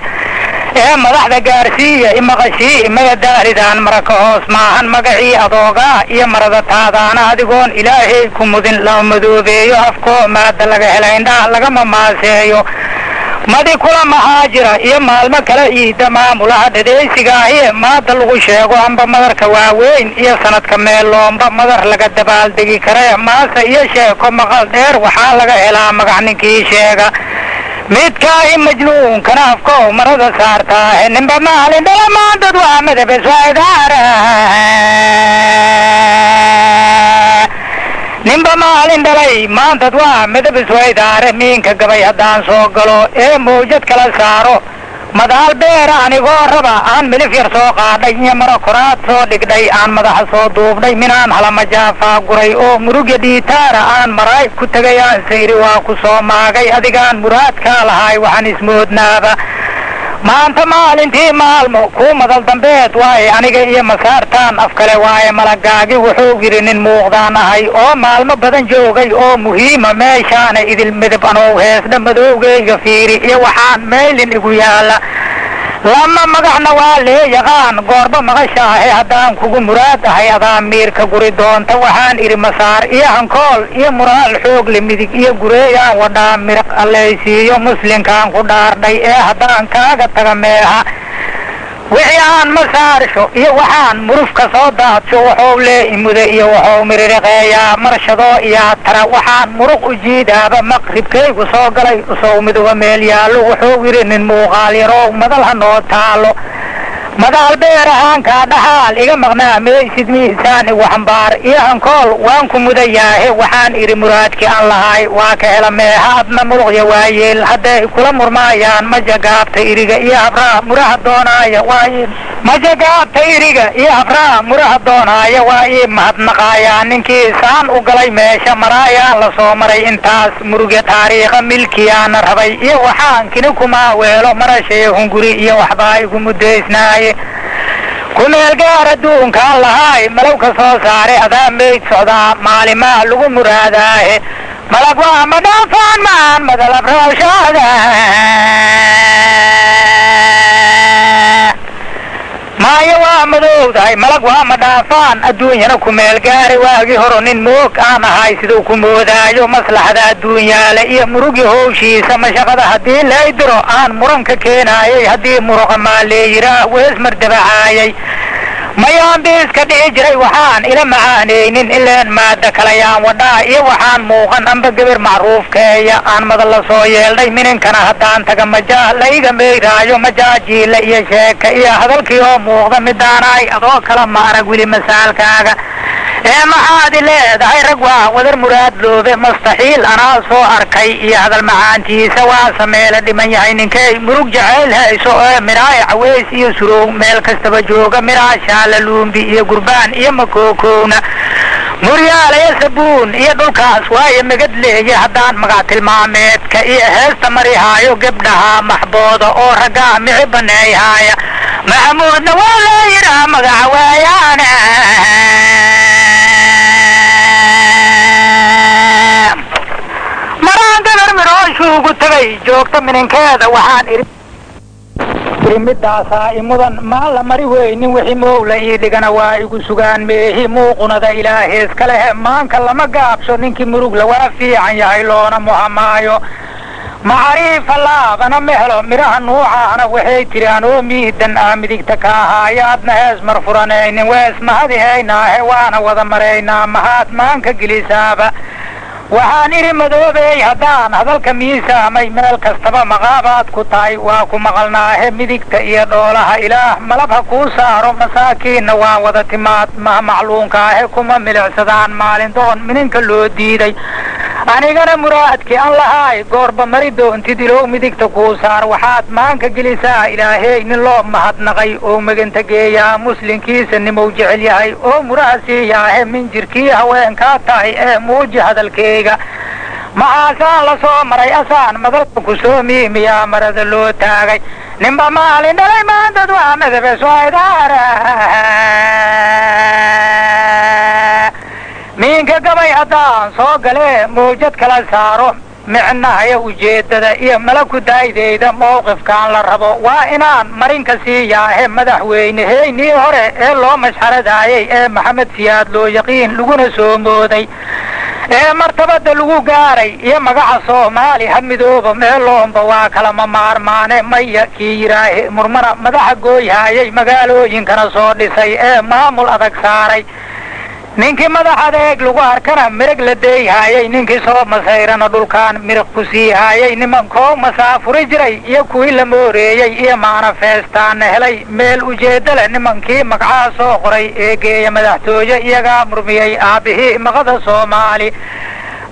ee madaxda gaarsiiya imaqashii imadadaalidaan. Maraka hoos maahan magacii adoogaa iyo marada taadaana, adigoon Ilaahay ku mudin lama madoobeeyo. Afkoo maada laga hela indhaha lagama maaseeyo. Madi kula mahaajira iyo maalmo kala iida maamulaha dhadheysigaahiye maada lagu sheego, amba madarka waaweyn iyo sanadka meeloomba madar laga dabaaldegi kare. Maase iyo sheeko maqal dheer waxaa laga helaa magac ninkii sheega. Midkaahi majnuunkana afkow marada saartaahe, ninba maalin dhalamaandad waa madabe swaydaara. Ninba maalin dhalay maantad waa midab iswaydaare. Miinka gabay haddaan soo galo ee mawjad kala saaro, madaal beera anigoo raba aan milif yar soo qaadhay iyo maro koraad soo dhigdhay, aan madaxa soo duubdhay, minaan halamajaafaa guray oo murugya dhiitaara aan maraay ku tegay, aan sayri waa ku soo maagay adigaan muraadkaa lahaay. Waxaan ismoodnaaba maanta maalintii maalmo kuu madal dambeed waaye, aniga iyo masaartaan af kale waaye. Malagaagi wuxuu yidhi nin muuqdaan ahay oo maalmo badan joogay oo muhiima meeshaana idil midab anow heesdha madowgeyga fiiri iyo waxaan meylin igu yaala. Lama magacna waa lee yaqaan goorba maqashaahe, haddaan kugu muraad ahay adaa miirka guri doonta. Waxaan idhi masaar iyo hankool iyo muraal xoogle midig iyo gureeyaan wadhaa miriq allaysiiyo muslinkaan ku dhaardhay ee haddaan kaaga taga meeha. Wixii aan masaarsho iyo waxaan murufka soo daadsho, waxuu lee imude iyo waxuu miririqeeyaa marshadoo iyaa tara. Waxaan muruq u jiidaaba maqribkaygu soo galay usow miduba meel yaallo. Wuxuu yidhi nin muuqaal yarow madal ha noo taalo, madaal beer ahaankaa dhaxaal iga maqnaa maysid miisaan igu xambaar iyo hankool waan ku mudayaahe. Waxaan idhi muraadkii aan lahaay waa ka hela meeha, adna muruqya waayeel hadday kula murmaayaan. Majagaabta iriga iyo habraa muraha doonaaya waa majagaabta iriga iyo habraa muraha doonaaya waa ii mahadnaqaayaa. Ninkii saan u galay meesha maraayaan la soo maray intaas murugya taariikha milkiyaana rabay iyo waxaan kini kumaa weelo marashee hunguri iyo waxbaa igu muddaysnaaye. Ku meel gaar adduunkaan lahaay malow ka soo saaray adaa mayd socdaa maalimaa lagu muraadaahe. Malag waa ma dhaafaan maan madalab rawshaada. Maayo waa madowdahay malag waa ma dhaafaan adduunyana ku meel gaari. Waagii horo nin moog aan ahay siduu ku moodaayo maslaxada adduunyaale iyo murugi howshiisa mashaqada haddii lay diro aan muranka keenaayay, haddii muruqa maaleeyiraa wees mardabacaayay. Mayaan biiska dhici jiray waxaan ila macaanaynin ileen maada kalayaan wadhaa iyo waxaan muuqan amba gabar macruufkeeya aan madal la soo yeeldhay. Mininkana haddaan taga majaa layga meyraayo majaajiila iyo sheeka iyo hadalkii oo muuqda midaanaay adoo kala ma arag weli masaalkaaga ee maxaad i leedahay. Rag waa wadar muraad loobe mustaxiil anaa soo arkay iyo hadal macaantiisa waa sameela dhiman yahay ninkay murug jacayl hayso ee miraay caweys iyo surow meel kastaba jooga miraashaala luumbi iyo gurbaan iyo makookowna muryaal iyo sabuun iyo dhulkaas waayo magad leeye. Haddaan magac tilmaameedka iyo heesta marihaayo gebdhaha maxbooda oo raggaa mici baneeyhaaya. Maxamuudna waa la yiraa magaca weeyaane. Maraan gabar mirooshuugu tagay joogta mininkeeda, waxaan idhi midaasaa i mudan, maan la mari weynin, wixii mowla ii dhigana waa igu sugaan. Meehi muuqunada ilaahees ka lehe, maanka lama gaabsho, ninkii murugla waa fiican yahay, loona muhamaayo macriifa laabana ma helo midhaha nuucaana. Waxay tidhi anoo miidan ah midigta ka ahaayo, adna hees mar furanaynin, wees mahadihaynaahe, waana wada maraynaa, mahaad maanka gelisaaba. Waxaan idhi madoobey, haddaan hadalka miisaamay, meel kastaba maqaabaad ku tahay, waa ku maqalnaahe, midigta iyo dhoolaha ilaah malab ha kuu saaro. Masaakiinna waa wada timaad maha macluunkaahe, kuma milicsadaan maalin doon mininka loo diiday. Anigana muraadkii aan lahaay goorba mari doontid, ilow midigta kuu saar. Waxaad maanka gelisaa ilaahey nin loo mahadnaqay oo meganta geeyaa, muslinkiisa nimow jecel yahay oo muraha siiyaahe. Minjirkii haweenkaa tahay ee muuji hadalkeyga, maxaasaan la soo maray, asaan madalka ku soo miimiyaa marada loo taagay. Ninba maalin dhalay maantad waa madabe soaydaara. Miinka gabay haddaan soo galee mawjad kala saaro, micnahaya ujeeddada iyo malaku daydeyda, mawqifkaan la rabo waa inaan marinka siiyaahe. Madaxweyne heynii hore ee loo mashxaradaayay ee Maxamed Siyaad loo yaqiin laguna soo mooday ee martabada lagu gaaray iyo magaca Soomaali ha midooba meeloonba waa kalama maarmaane. Maya kii yidhaahe murmana madaxa gooyhaayay, magaalooyinkana soo dhisay ee maamul adag saaray, ninkii madax adeeg lagu arkana mirag la deeyhaayay, ninkii soo masayrana dhulkaan miriq ku siihaayay, nimankoo masaafuri jiray iyo kuwii la mooreeyey iyo maana feestaana helay meel ujeedda leh, nimankii magacaa soo qoray ee geeya madaxtooye iyagaa murmiyey aabbihii maqada Soomaali.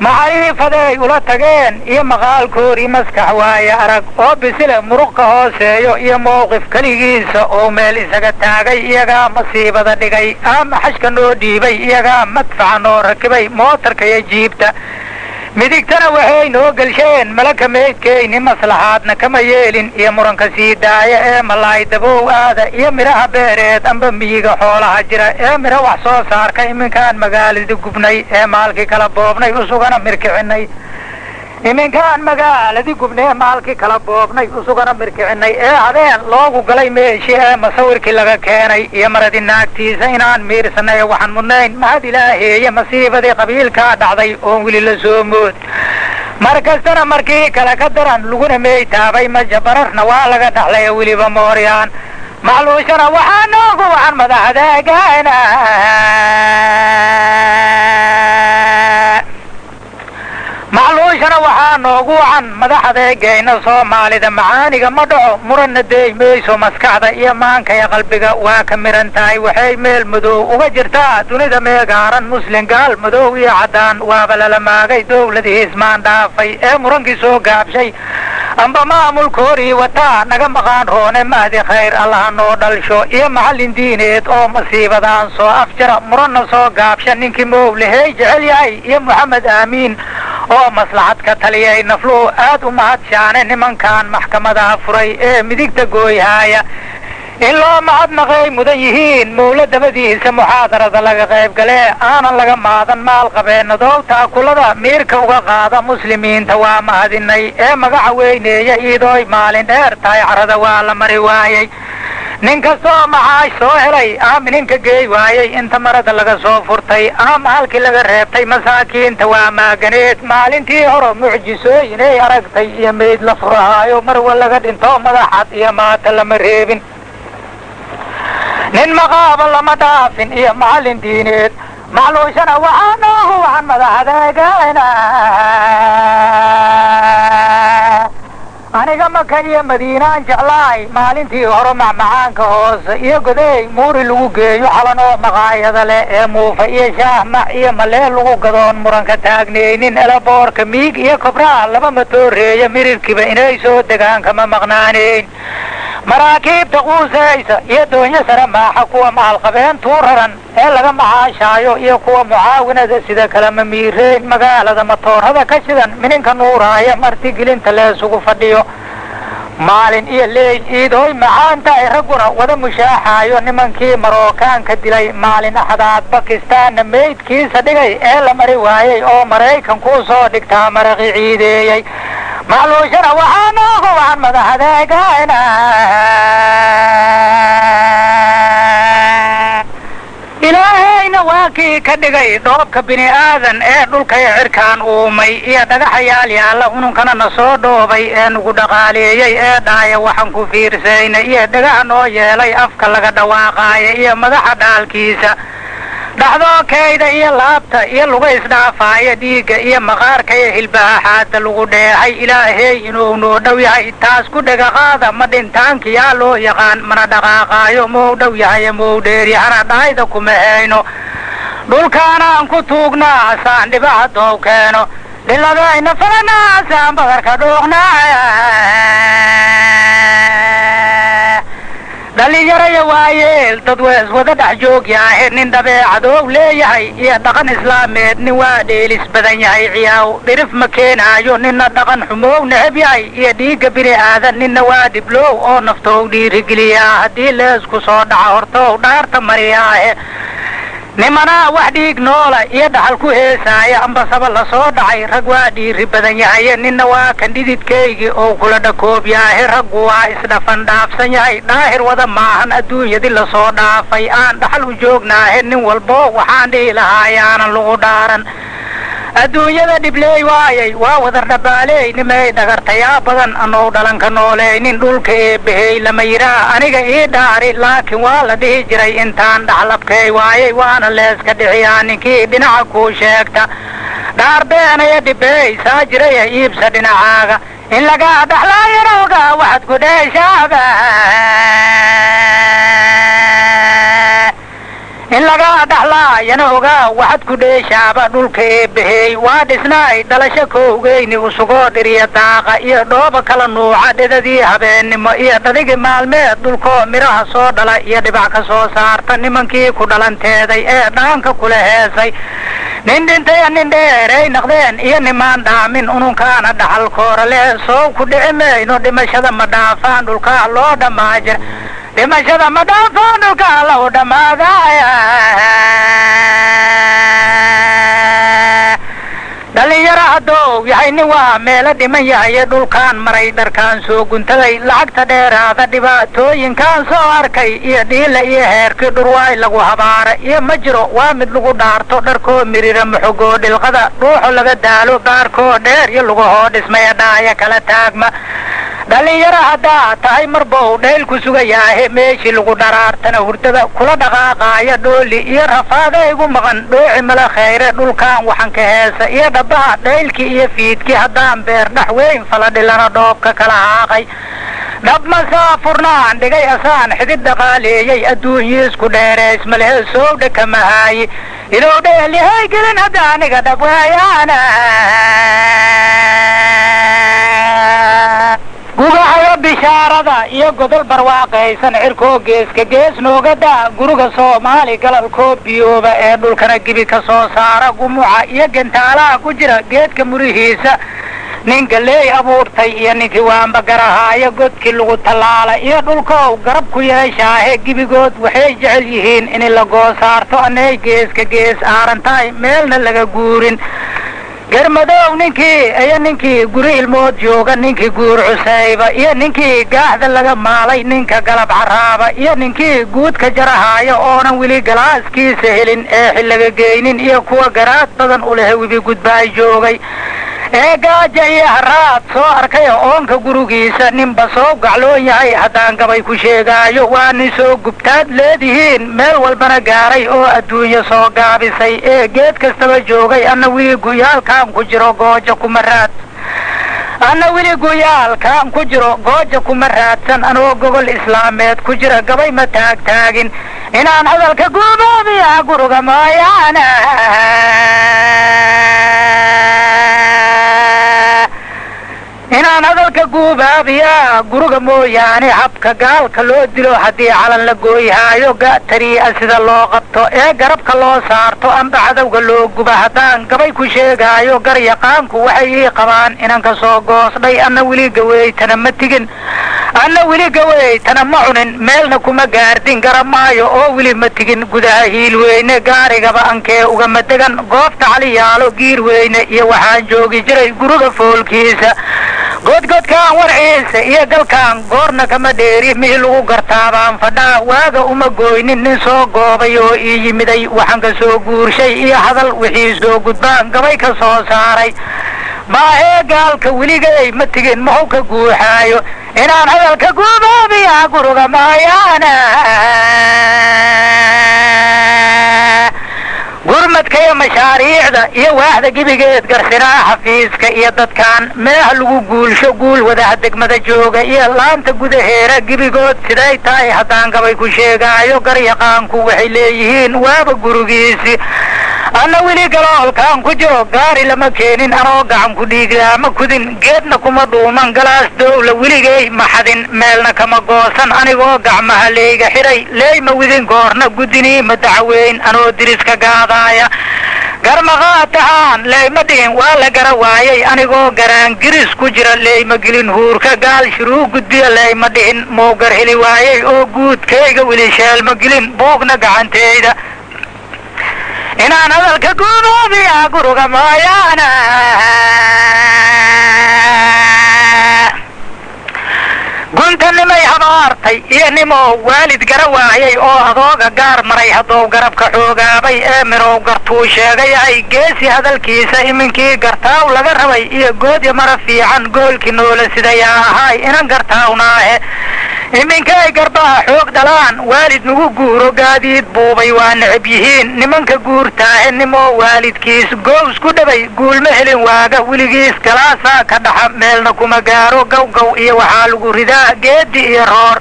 Macriifaday ula tageen iyo maqaalkoodii maskax waaye arag oo bisile muruq ka hooseeyo iyo mowqif keligiisa oo meel isaga taagay, iyagaa masiibada dhigay ama xashka noo dhiibay, iyagaa madfaca noo rakibay mootarka iyo jiibta. Midigtana waxay noo gelsheen malaka meydkeyni, maslaxaadna kama yeelin iyo muranka sii daaya ee malaay dabow aada iyo midhaha beereed amba miyiga xoolaha jira ee midho wax soo saarka. Iminkaan magaalada gubnay ee maalkii kala boobnay usugana mirkicinay, iminkaan magaaladii gubnay ee maalkii kala boobnay usugana mirkicinay ee habeen loogu galay meeshii ee masawirkii laga keenay iyo maradii naagtiisa inaan miirsanay, waxaan mudnayn mahad ilaaheeye masiibadii qabiilkaa dhacday oon weli la soo mood. Mar kastana markii kale ka daran laguna meeytaabay, majabararna waa laga dhaxlay weliba mooryaan. Macluushana waxaa noogu wacan madaxdeegaana. Macluushana waxaa noogu wacan madaxadeegayna. Soomaalida macaaniga ma dhaco, muranna deey mayso, maskaxda iyo maanka iyo qalbiga waa ka miran tahay. Waxay meel madow uga jirtaa dunida meegaaran, muslin gaal madow iyo caddaan waaba lala maagay. Dowladii ismaan dhaafay ee murankii soo gaabshay amba maamulkoodii wataa naga maqaan roone. Mahdi khayr allaha noo dhalsho iyo macallin diineed oo masiibadaan soo afjara, muranna soo gaabsha, ninkii mowlahey jecel yahay iyo Moxamed Aamiin oo maslaxad ka taliyay. Nafluhu aad u mahadshaane nimankan maxkamadaha furay ee midigta gooyhaaya in loo mahadnaqay mudan yihiin. Mowla dabadiisa muxaadarada laga qayb galee aanan laga maadan, maal qabeenadow taakulada miirka uga qaada muslimiinta waa mahadinay ee magaca weyneeya. Iidooy maalin dheer tahay carada waa la mari waayey, nin kastoo macaash soo helay ama ninka geey waayey inta marada laga soo furtay ama halkii laga reebtay. Masaakiinta waa maaganeed maalintii hore mucjisooyinay aragtay iyo meyd la furahaayo marwa laga dhinto madaxad iyo maata lama reebin, nin maqaaba lama dhaafin iyo macallin diineed. Macluushana waxaa noogu wacan madaxdeegana. Aniga Maka iyo Madiinaan jeclaay maalintii hore macmacaanka hoose iyo godeey muuri lagu geeyo xalan oo maqaayada leh ee muufa iyo shaahmac iyo malee lagu gadoon muranka taagnaynin. Elaboorka miig iyo kobraa laba matooreeya mirirkiba inay soo degaan kama maqnaanayn. Maraakiibta quusaysa iyo doonyo sare maaxa, kuwa maalqabeen tuu raran ee laga macaashaayo iyo kuwa mucaawinada sida kalema miireyn. Magaalada matoorada ka shidan mininka nuuraaya martigelinta leesugu fadhiyo Maalin iyo leyl iidooy macaan tahay, ragguna wada mushaaxaayo. Nimankii Marookaanka dilay maalin Axdaad, Bakistaanna meydkiisa dhigay ee la mari waayey oo Maraykanku soo dhigtaa maraqi ciideeyey. Macluushana waxaa noogu wacan madaxadeegayna. Ilaahayna waa kii ka dhigay dhoobka bini aadan ee dhulkay cirkaan uumay iyo dhagaxayaal yaalla, ununkana na soo dhoobay ee nugu dhaqaaleeyey ee dhaaya waxaan ku fiirsaynay iyo dhagaha noo yeelay afka laga dhawaaqaaya iyo madaxa dhaalkiisa dhaxdookayda iyo laabta iyo luga isdhaafaaya, dhiigga iyo maqaarka iyo hilbaha xaada lagu dheehay. Ilaahey inuu noo dhow yahay taas ku dhegaqaada, ma dhintaankiyaa loo yaqaan, mana dhaqaaqaayo, mou dhow yahay mou dheeryahana dhahayda kuma hayno. Dhulkaanaan ku tuugnaa asaan dhibaha doow keeno, dhiladayna falanaa asaan badarka dhuuqnaa. Dhalinyaraya waayeel dad wees wada dhex joog yaahe, nin dabeecadow leeyahay iyo dhaqan islaameed, nin waa dheelis badan yahay ciyaaw dhirif ma keenaayo, ninna dhaqan xumow neceb yahay iyo dhiigga bini aadan, ninna waa dhiblow oo naftow dhiirigeliyaa haddii leesku soo dhaca hortow dhaarta mariyaahe. Nimanaa wax dhiig noola iyo dhaxal ku heesaaya, ambasaba lasoo dhacay rag waa dhiiri badan yahaye, ninna waa kan dhididkaygii oo kula dhakoob yaahe. Raggu waa isdhafan dhaafsan yahay, dhaahir wada maahan adduunyadii lasoo dhaafay aan dhaxal u joognaahe. Nin walbo waxaan dhihi lahaa yaanan lagu dhaaran adduunyada dhibleey waayay, waa wadar dhabaaleey nimay dhagartayaa badan anow dhalanka noolaynin. Dhulka eebbahey lama yiraa aniga ii dhaari, laakiin waa la dhihi jiray intaan dhaxlabkay waayay, waana leeska dhixiyaa ninkii dhinaca kuu sheegta. Dhaar beenaya dhibeey saa jiraya iibsa dhinacaaga, in lagaa dhaxlaayarowga waxaad ku dheeshaaba, in lagaa dhaxlaayana ogaa waxaad ku dheeshaaba. Dhulka eebbahey waa dhisnaay dhalasho koowgeyni usugoo dhiriya daaqa iyo dhooba kala nuuca, dhidadii habeennimo iyo dhadigi maalmeed, dhulkoo midhaha soo dhala iyo dhibac ka soo saarta nimankii ku dhalanteeday ee dhaanka kula heesay. Nin dhintaya nin dheeray naqdeen iyo nimaan dhaamin, ununkaana dhaxal koora leh soow ku dhici mayno. Dhimashada ma dhaafaan dhulkaa loo dhammaa jira, dhimashada ma dhaafaan dhulkaa loo dhammaadaya. Dhalinyaro haddou yahay nin waa meelo dhiman yahaye, dhulkaan maray dharkaan soo guntaday, lacagta dheeraada dhibaatooyinkaan soo arkay iyo dhiila iyo heerkii dhurwaay lagu habaara iyo ma jiro waa mid lagu dhaarto. Dharkoo mirira maxogoo dhilqada dhuuxo laga daalo, baarkoo dheer iyo lugahoo dhismaya dhaaya kala taagma. Dhalinyaro haddaa tahay marbow dhayl ku sugayaahe, meeshii lagu dharaartana hurdada kula dhaqaaqaaya, dhooli iyo rafaada igu maqan dhooci mala khayre. Dhulkaan waxaan ka heesa iyo dhabaha dhaylkii iyo fiidkii haddaan beer dhex weyn fala dhilana dhoobka kala haaqay, dhab masaafurnaan dhigay asaan xidid dhaqaaleeyey, adduunyiisku dheereys malehe soowdha kamahaayi, ilow dheelihay gelin hadda aniga dhab waayaana. Gugahayo bishaarada iyo godol barwaaqaysan, cirkoo geeska gees nooga daa, guriga Soomaali galalkoo biyooba ee dhulkana gibi ka soo saara, gumuca iyo gentaalaha ku jira geedka murihiisa, ninka leey abuurtay iyo ninkii waanba garahaaya, godkii lagu tallaala iyo dhulkow garab ku yeeshaahe. Gibigood waxay jecel yihiin in la goosaarto, anay geeska gees aarantahay meelna laga guurin. Garmadow ninkii iyo ninkii guri ilmood jooga, ninkii guur cusayba iyo ninkii gaaxda laga maalay, ninka galab caraaba iyo ninkii guudka jarahaaya oonan weli galaaskiisa helin ee xillaga geynin, iyo kuwa garaad badan u leh webi gudbaay joogay ee gaaja iyo haraad soo arkay oonka gurigiisa, ninba soo gacloon yahay haddaan gabay ku sheegaayo, waa nin soo gubtaad leedihiin meel walbana gaaray oo adduunyo soo gaabisay ee geed kastaba joogay. Anna weli guyaalkaan ku jiro gooja kuma raad, anna weli guyaalkaan ku jiro gooja kuma raadsan, anoo gogol islaameed ku jira gabay ma taagtaagin, inaan hadalka guubaabiya guriga mooyaane. Inaan hadalka guubaabiyaa guruga mooyaane habka gaalka loo dilo haddii calan la gooyhaayo gatarii'a sida loo qabto ee garabka loo saarto amba cadowga loo guba haddaan gabay ku sheegaayo garyaqaanku waxay ii qabaan inanka soo goosdhay anna weli gaweytana ma tigin anna weli gaweytana ma cunin meelna kuma gaardin garamaayo oo weli ma tigin gudaha hiil weyne gaarigaba ankee ugama degan goobta caliyaalo giir weyne iyo waxaan joogi jiray guruga foolkiisa godgodkaan warciisa iyo galkaan goorna kama dheeri mihi lagu gartaabaan fadhaa waaga uma gooynin nin soo goobay oo ii yimiday waxaan ka soo guurshay iyo hadal wixii soo gudbaan gabay ka soo saaray maahee gaalka weligay ma tigin mahu ka guuxaayo inaan hadalka guubaabiyaa guruga maayaana gurmadka iyo mashaariicda iyo waaxda gebigeed garsinaa xafiiska iyo dadkan meeha lagu guulsho guul wadaha degmada jooga iyo laanta gudaheera gebigood siday tahay haddaan gabay ku sheegaayo garyaqaanku waxay leeyihiin waaba gurigiisi anna weli galoolkaan ku jiro gaari lama keenin anoo gacan ku dhiiglaa ma kudin geedna kuma dhuuman galaas dowla weligay ma xadin meelna kama goosan anigoo gacmaha leeyga xidhay leeyma widin goorna gudinii ma dacaweyn anoo diriska gaadaaya garmaqaatahaan leeyma dhihin waa la gara waayay anigoo garaangiris ku jira leeyma gelin huurka gaal shiruu gudbiya leeyma dhihin mowgar heli waayay oo guudkayga weli sheelma gelin buugna gacanteyda inaan hadalka guubaabiyaa guruga mooyaane gunta nimay habaartay iyo nimoo waalid gara waayay oo adooga gaar maray haddou garabka xoogaabay ee mirow gartuu sheegayahay geesi hadalkiisa iminkii gartaaw laga rabay iyo goodya mara fiican goolkii noola sidayaa ahaay inan gartaawnaahe iminkay garbaha xoog dhalaan waalid nagu guuro gaadiid buubay waa necab yihiin nimanka guurtaahe nimoo waalidkiis goows ku dhabay guulma helin waaga weligiis galaasaa ka dhaxa meelna kuma gaaro gawgaw iyo waxaa lagu ridaa geedi iyo roor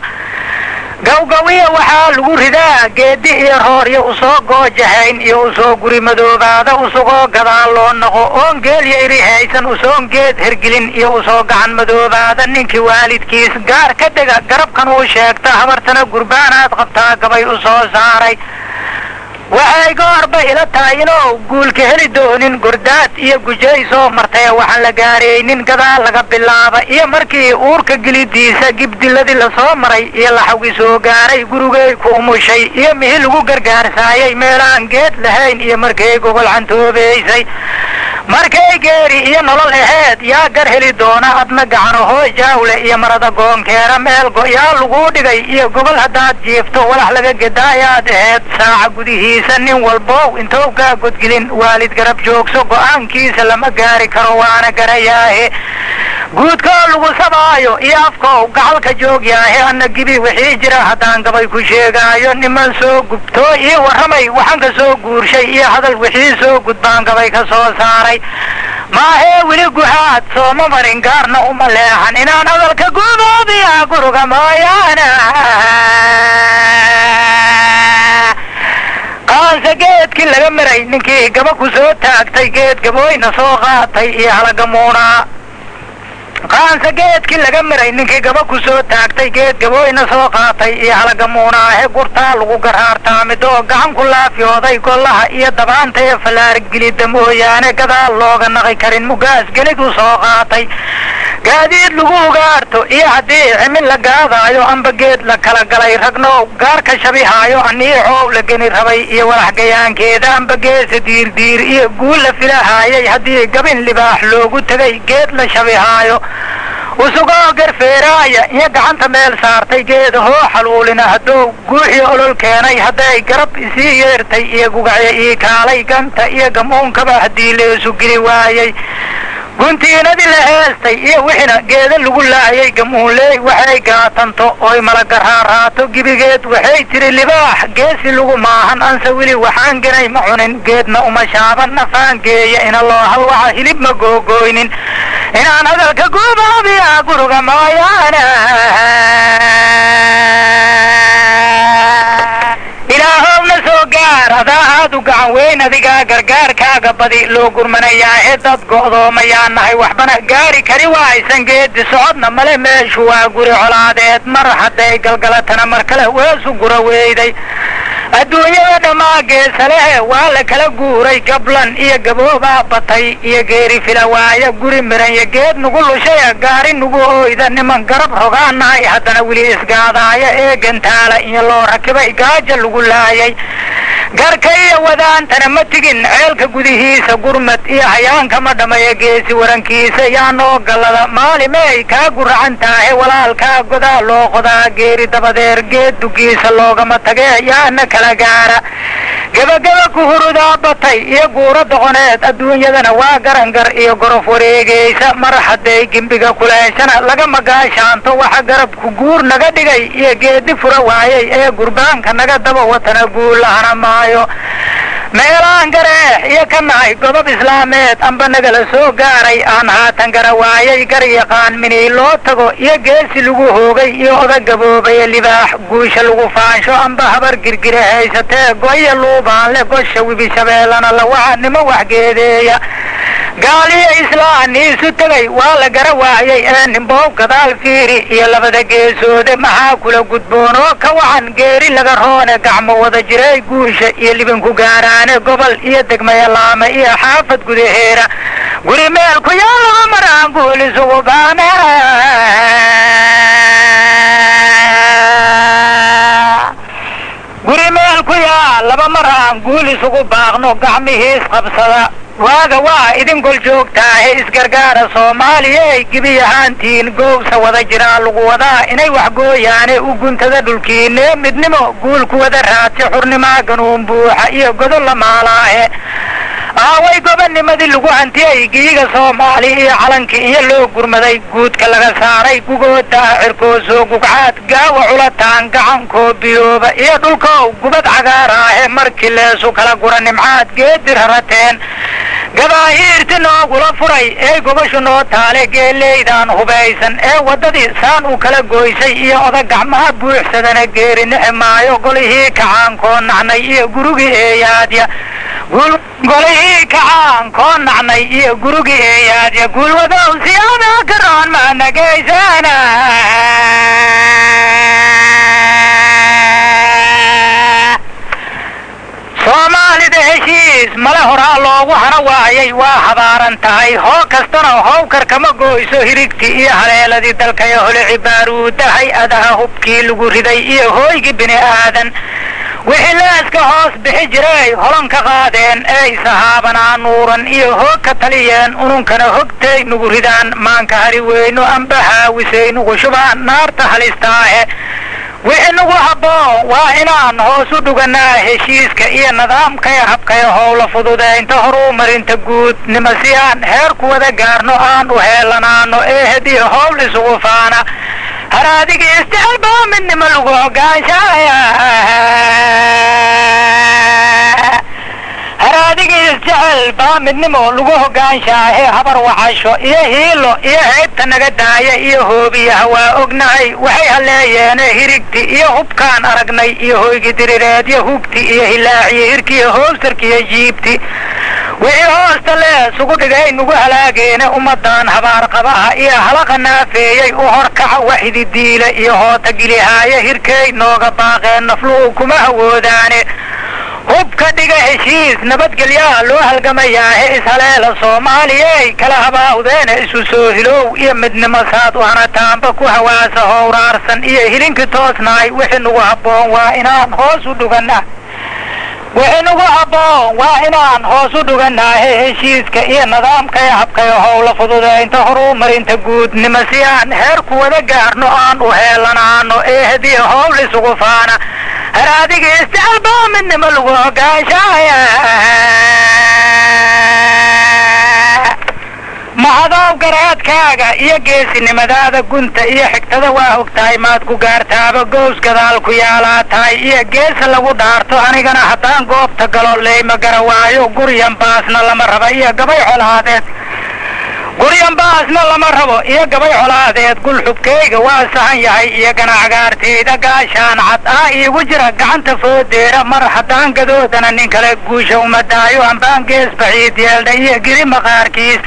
gawgaw iyo waxaa lagu ridaa geedi iyo roor iyo usoo goojahayn iyo usoo guri madoobaada usugoo gadaal loo noqo oon geelya iri haysan usoon geed hergelin iyo usoo gacan madoobaada ninkii waalidkiis gaar ka dega garabkan uu sheegta habartana gurbaanaad qabtaa gabay usoo saaray waxay goorba ila tahay inuu guulka heli doonin gordaad iyo gujay soo martay waxaan la gaaraynin gadaal laga bilaaba iyo markii uurka gelidiisa gibdiladii lasoo maray iyo laxawgii soo gaaray gurigay ku umushay iyo mihi lagu gargaarsaayay meelaan geed lahayn iyo markay gogol cantoobaysay markay geeri iyo nolol aheed yaa gar heli doona adna gacanahoo jaawle iyo marada goonkeera meel go-yaa laguu dhigay iyo gogol haddaad jiifto walax laga gedaayaad aheed saaca gudihiisa nin walbow intou kaa godgelin waalid garab joogso go-aankiisa lama gaari karo waana garayaahe guudkoo lagu sabaayo iyo afkow gacalka joogyaahe anna gibi wixii jira haddaan gabay ku sheegaayo niman soo gubtoo ii warramay waxaan ka soo guurshay iyo hadal wixii soo gudbaan gabay ka soo saaray maahee weli guxaad sooma marin gaarna uma leexan inaan hadalka guubaabiyaa guruga mooyaane qaanse geedkii laga maray ninkii gaba ku soo taagtay geed gabooyna soo qaatay iyo halagamuunaa qaanse geedkii laga maray ninkii gaba ku soo taagtay geed gabooyna soo qaatay iyo halagamuunaahe gurtaa lagu garaartaa midoo gacan ku laafyooday gollaha iyo dabaanta ee fallaargelidda mooyaane gadaal looga naqi karin mugaas gelidu soo qaatay gaadiid lagu ugaarto iyo haddii cimil la gaadaayo amba geed la kala galay ragnow gaarka shabihaayo aniicoow la geni rabay iyo walax gayaankeeda amba geesa diirdiir iyo guul la filahaayay haddii gabin libaax loogu tegay geed la shabihaayo usugoo garfeeraaya iyo gacanta meel saartay geeda hoo xaluulina hadduu guuxii olol keenay hadday garab isii yeertay iyo gugacyo ii kaalay ganta iyo gamuunkaba haddii leesu geli waayay guntiinadii la heestay iyo wixina geeda lagu laayay gamuunleey waxay gaatanto oy malagaraaraato gebigeed waxay tiri libaax geesi lagu maahan anse weli waxaan genay ma cunin geedna uma shaaban nafaan geeya ina loo halwaxa hilib ma googooynin inaan hadalka guubaabiya guruga mooyaane ilaahowna soo gaar adaa aad u Gacan weyn adigaa gargaarkaaga badi loo gurmanayaa ee dad go'doomayaa nahay, waxbana gaari kari waaysan, geedi socodna male, meeshu waa guri colaadeed. Mar hadday galgalatana mar kale weesu gura weyday. Adduunyada dhammaa geesalehe waa la kala guuray, gablan iyo gaboobaa batay iyo geeri fila waaya, guri miran iyo geed nugu lushaya, gaari nugu ooyda, niman garab rogaanahay haddana weli isgaadaaya ee gantaala iyo loo rakibay gaaja lagu laayay. Garka iyo wadaantana ma tigin ceelka gudihiisa, gurmad iyo hayaanka ma dhamaya geesi warankiisa, yaa noo gallada maalimey kaa guracan taahe, walaalkaa godaa loo qodaa, geeri dabadeer geed dugiisa loogama tagee, yaana kala gaara. Gebageba ku hurudaa batay iyo guuro doqoneed, adduunyadana waa garangar iyo gorof wareegaysa, mar hadday gembiga kuleeshana lagama gaashaanto. Waxa garabku guur naga dhigay iyo geedi fura waayay ee gurbaanka naga daba watana guullahana maayo. Meelaan gareex iyo ka nahay godob islaameed amba nagala soo gaaray, aan haatan gara waayay gar yaqaan minii loo tago iyo geesi lagu hoogay iyo oda gaboobaya libaax guusha lagu faansho, amba habar girgire haysatee goya luubaanle gosha wibi shabeellana lawaca nimo waxgeedeeya. Gaaliyo islaan iisu tegay waa la gara waayay ee nimbow gadaal fiiri iyo labada geesoode, maxaa kula gudboonoo ka wacan geeri laga roone, gacmo wada jiray guusha iyo libinku gaaraane, gobol iyo degmaya laame iyo xaafad gudaheera, guri meel ku yaallaba maraan guul isugu baana. Guri meel ku yaal laba maraan guul isugu baaqno, gacmihiis qabsada waaga waa idin gol joogtaahe, isgargaara Soomaaliyey gebi ahaantiin, goowsa wada jiraa lagu wadaa inay wax gooyaane, u guntada dhulkiine midnimo guul ku wada raadsi, xurnimaa ganuun buuxa iyo godo la maalaahe. Aaway gobanimadii lagu hantiyey giyiga Soomaali iyo calankii iyo loo gurmaday guudka laga saaray, gugooda cirkoosoo gugcaad gaawa culataan gacankoo biyooba iyo dhulkow gubad cagaaraahe, markii leesu kala gura nimcaad geedi rarateen, gabaahiirti noogula furay ee gobashu noo taale, geeleydaan hubaysan ee waddadii saan u kala goysay iyo oda gacmaha buuxsadana geeri nixi maayo. Golihii kacaankoo nacnay iyo gurigii eeyaadya golihii kacaankoo nacnay iyo gurigii eeyaadya, guulwadow siyaada karoon maanageysana. Soomaalida heshiis male horaa loogu hana waayay, waa habaaran tahay hoo kastana howkar kama gooyso, hirigtii iyo haleeladii dalkaya holici baaruuda, hay-adaha hubkii lagu riday iyo hooygii bini aadan, wixii leeska hoos bixi jiray holon ka qaadeen, ey sahaabanaa nuuran iyo hoog ka taliyeen, ununkana hogtay nugu ridaan, maanka hari weyno amba haawisay nugu shubaan naarta halistaahe. Wixii nagu habboon waa inaan hoos u dhuganaa heshiiska iyo nidaamkaya habkaya howla fududaynta horumarinta guud, nima si aan heer ku wada gaarno aan u heelanaano ee hediyo howl isugu faana, haraadigi isjecel baa midnimo lagu hogaanshaaya. Haraadigi isjecel baa midnimo lagu hogaanshaahe, habar wacasho iyo hiilo iyo heybta naga daaya iyo hoobiyaha waa ognahay waxay haleeyeene, hirigti iyo hubkaan aragnay iyo hoygi dirireed iyo hugti iyo hilaaciyo hirkiiyo hoobsarkiiyo jiibti, wixii hoosta leesugu dhigay nugu halaageene, ummadan habaar qabaha iyo halaqa naafeeyey u horkaca waxidi diila iyo hoota gilihaaya, hirkay nooga baaqeen nafluhu kuma hawoodaane. Hubka dhiga heshiis nabadgelyaa loo halgamayaahe, ishaleela Soomaaliyey kala habaawdeene, isu soo hilow iyo midnimo saad u hanataanba ku hawaasa howraarsan iyo hilinkii toosnaay. Wixii nagu habboon waa inaan hoos u dhuganah wixii nagu habboon waa inaan hoos u dhuganaahe, heshiiska iyo nidaamkaya habkaya howla fududaynta horumarinta guudnimo si aan heer ku wada gaarno aan u heelanaano ee hediyo howl isugu faana, haraadigi isjecel baa midnimo lagu hogaanshaaya. Mahadow garaadkaaga iyo geesinimadaada gunta iyo xigtada waa ogtahay, maad ku gaartaaba gows gadaal ku yaalaa tahay iyo geesa lagu dhaarto, anigana haddaan goobta galo leyma gara waayo, guryan baasna lama raba iyo gabay colaadeed. Guryanbaasna lama rabo iyo gabay colaadeed. Gulxubkayga waa sahan yahay iyo ganacgaartayda gaashaan cad aa iigu jira gacanta foodeera. Mar haddaan gadoodana nin kale guusha uma daayo, ambaan gees baxiid yeeldha iyo giri maqaarkiis,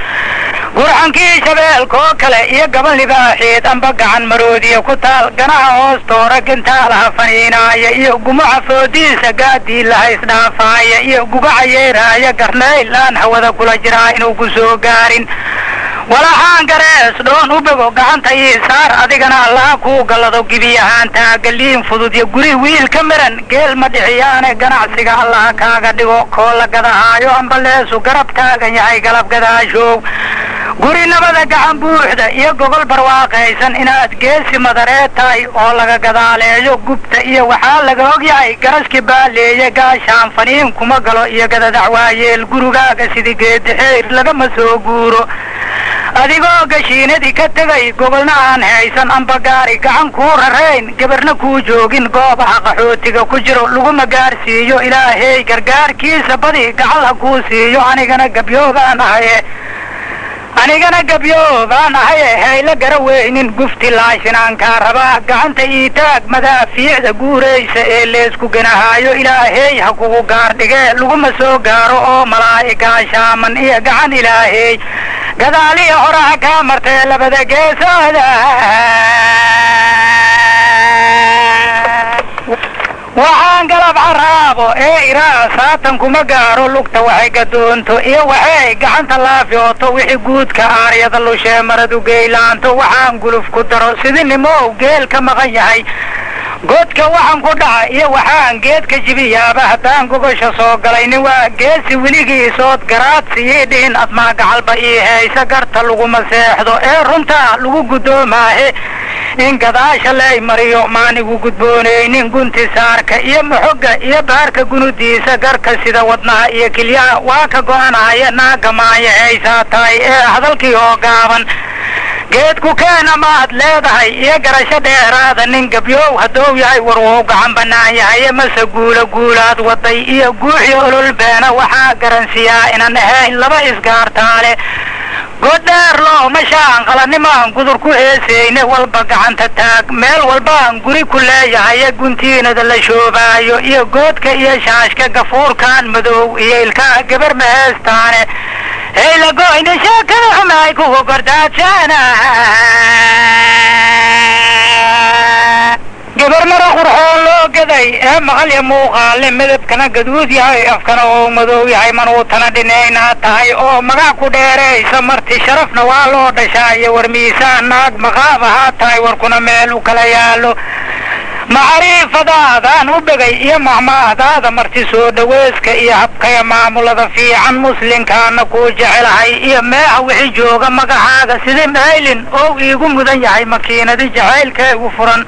gurxankii shabeelkoo kale iyo gaban libaaxeed, amba gacan maroodiya ku taal ganaha hoostoora, gintaalaha faniinaaya iyo gumuca foodiisa, gaadii laha isdhaafaaya iyo gugaca yeeraaya, garnayl aan hawada kula jiraa inuu ku soo gaarin. Walaxaan garees dhoon u bogo gacanta ii saar, adigana Allaha kuu gallado gibiyahaan taagaliin fudud iyo guri wiil ka miran geel ma dhixiyaane. Ganacsiga Allaha kaaga dhigo koo la gadahaayo, amba leesu garab taagan yahay galab gadaashow. Guri nabada, gacan buuxda iyo gogol barwaaqaysan, inaad geesi madareed tahay oo laga gadaaleeyo gubta iyo waxaa laga og yahay garaski baaleeye. Gaashaan faniin kuma galo iyo gadadac waayeel, gurigaaga sidii geedixeyr lagama soo guuro. Adigoo gashiinadii ka tegay, gogolna aan haysan, amba gaari gacan kuu rarayn, gabarna kuu joogin, goobaha qaxootiga ku jiro laguma gaarsiiyo. Ilaahey gargaarkiisa badi gacal ha kuu siiyo. Anigana gabyoobaan ahaye, anigana gabyoobaan ahaye, hayla gara weynin gufti laashinaan kaa rabaa. Gacanta ii taag madaafiicda guuraysa ee leesku ganahaayo, Ilaahey ha kugu gaar dhigee laguma soo gaaro oo malaa'igaashaaman iyo gacan Ilaahey gadaaliya horaha kaa martee labada geesooda. Waxaan galab caraabo ee iraa saatan kuma gaaro, lugta waxay gadoonto iyo waxay gacanta laafyooto, wixii guudka aaryada lushee maradu geylaanto. Waxaan guluf ku daro sidii nimow geel ka maqan yahay, godka waxaan ku dhaca iyo waxaan geedka jibiyaaba haddaan gogosha soo galay. Nin waa geesi weligiisood garaadsiiyey dhihin, admaa gacalba ii haysa. Garta laguma seexdo ee runtaa lagu guddoomaahe, in gadaasha lay mariyo maanigu gudboonaynin. Gunti saarka iyo maxoga iyo baarka gunudiisa, garka sida wadnaha iyo kilyaha waa ka go'anaya. Naaga maanya haysaa tahay ee hadalkii oo gaaban, geedku keena maad leedahay iyo garasho dheeraada. Nin gabyow haddou yahay war wou gacan bannaan yahay, mase guula guulaad waday iyo guuxi olol beena. Waxaa garansiyaa inan ahayn laba isgaartaale, goddheer looma shaanqalanimaan gudur ku heesayne. Walba gacanta taag, meel walbaan guri ku leeyahaye. Guntiinada la shoobaayo iyo goodka iyo shaashka, gafuurkaan madow iyo ilkaha gabar ma heestaane. Heyla goyne sheekada xumaay kugu gordaadshaana, gabar mara qurxoon loo gaday ee maqalya muuqaale, midabkana gaduud yahay, afkana oo madow yahay, manuutana dhinaynaa tahay oo magac ku dheeraysa. Marti sharafna waa loo dhashaa iyo war miisaan, naag maqaab ahaa tahay, warkuna meel u kala yaallo. Macriifadaadaan u begay iyo macmaahdaada, marti soo dhaweyska iyo habkaya maamulada fiican, muslinkaana kuu jecelahay iyo meeha wixii jooga. Magacaaga sidii maylin oo iigu mudan yahay, makiinadi jacaylkaygu furan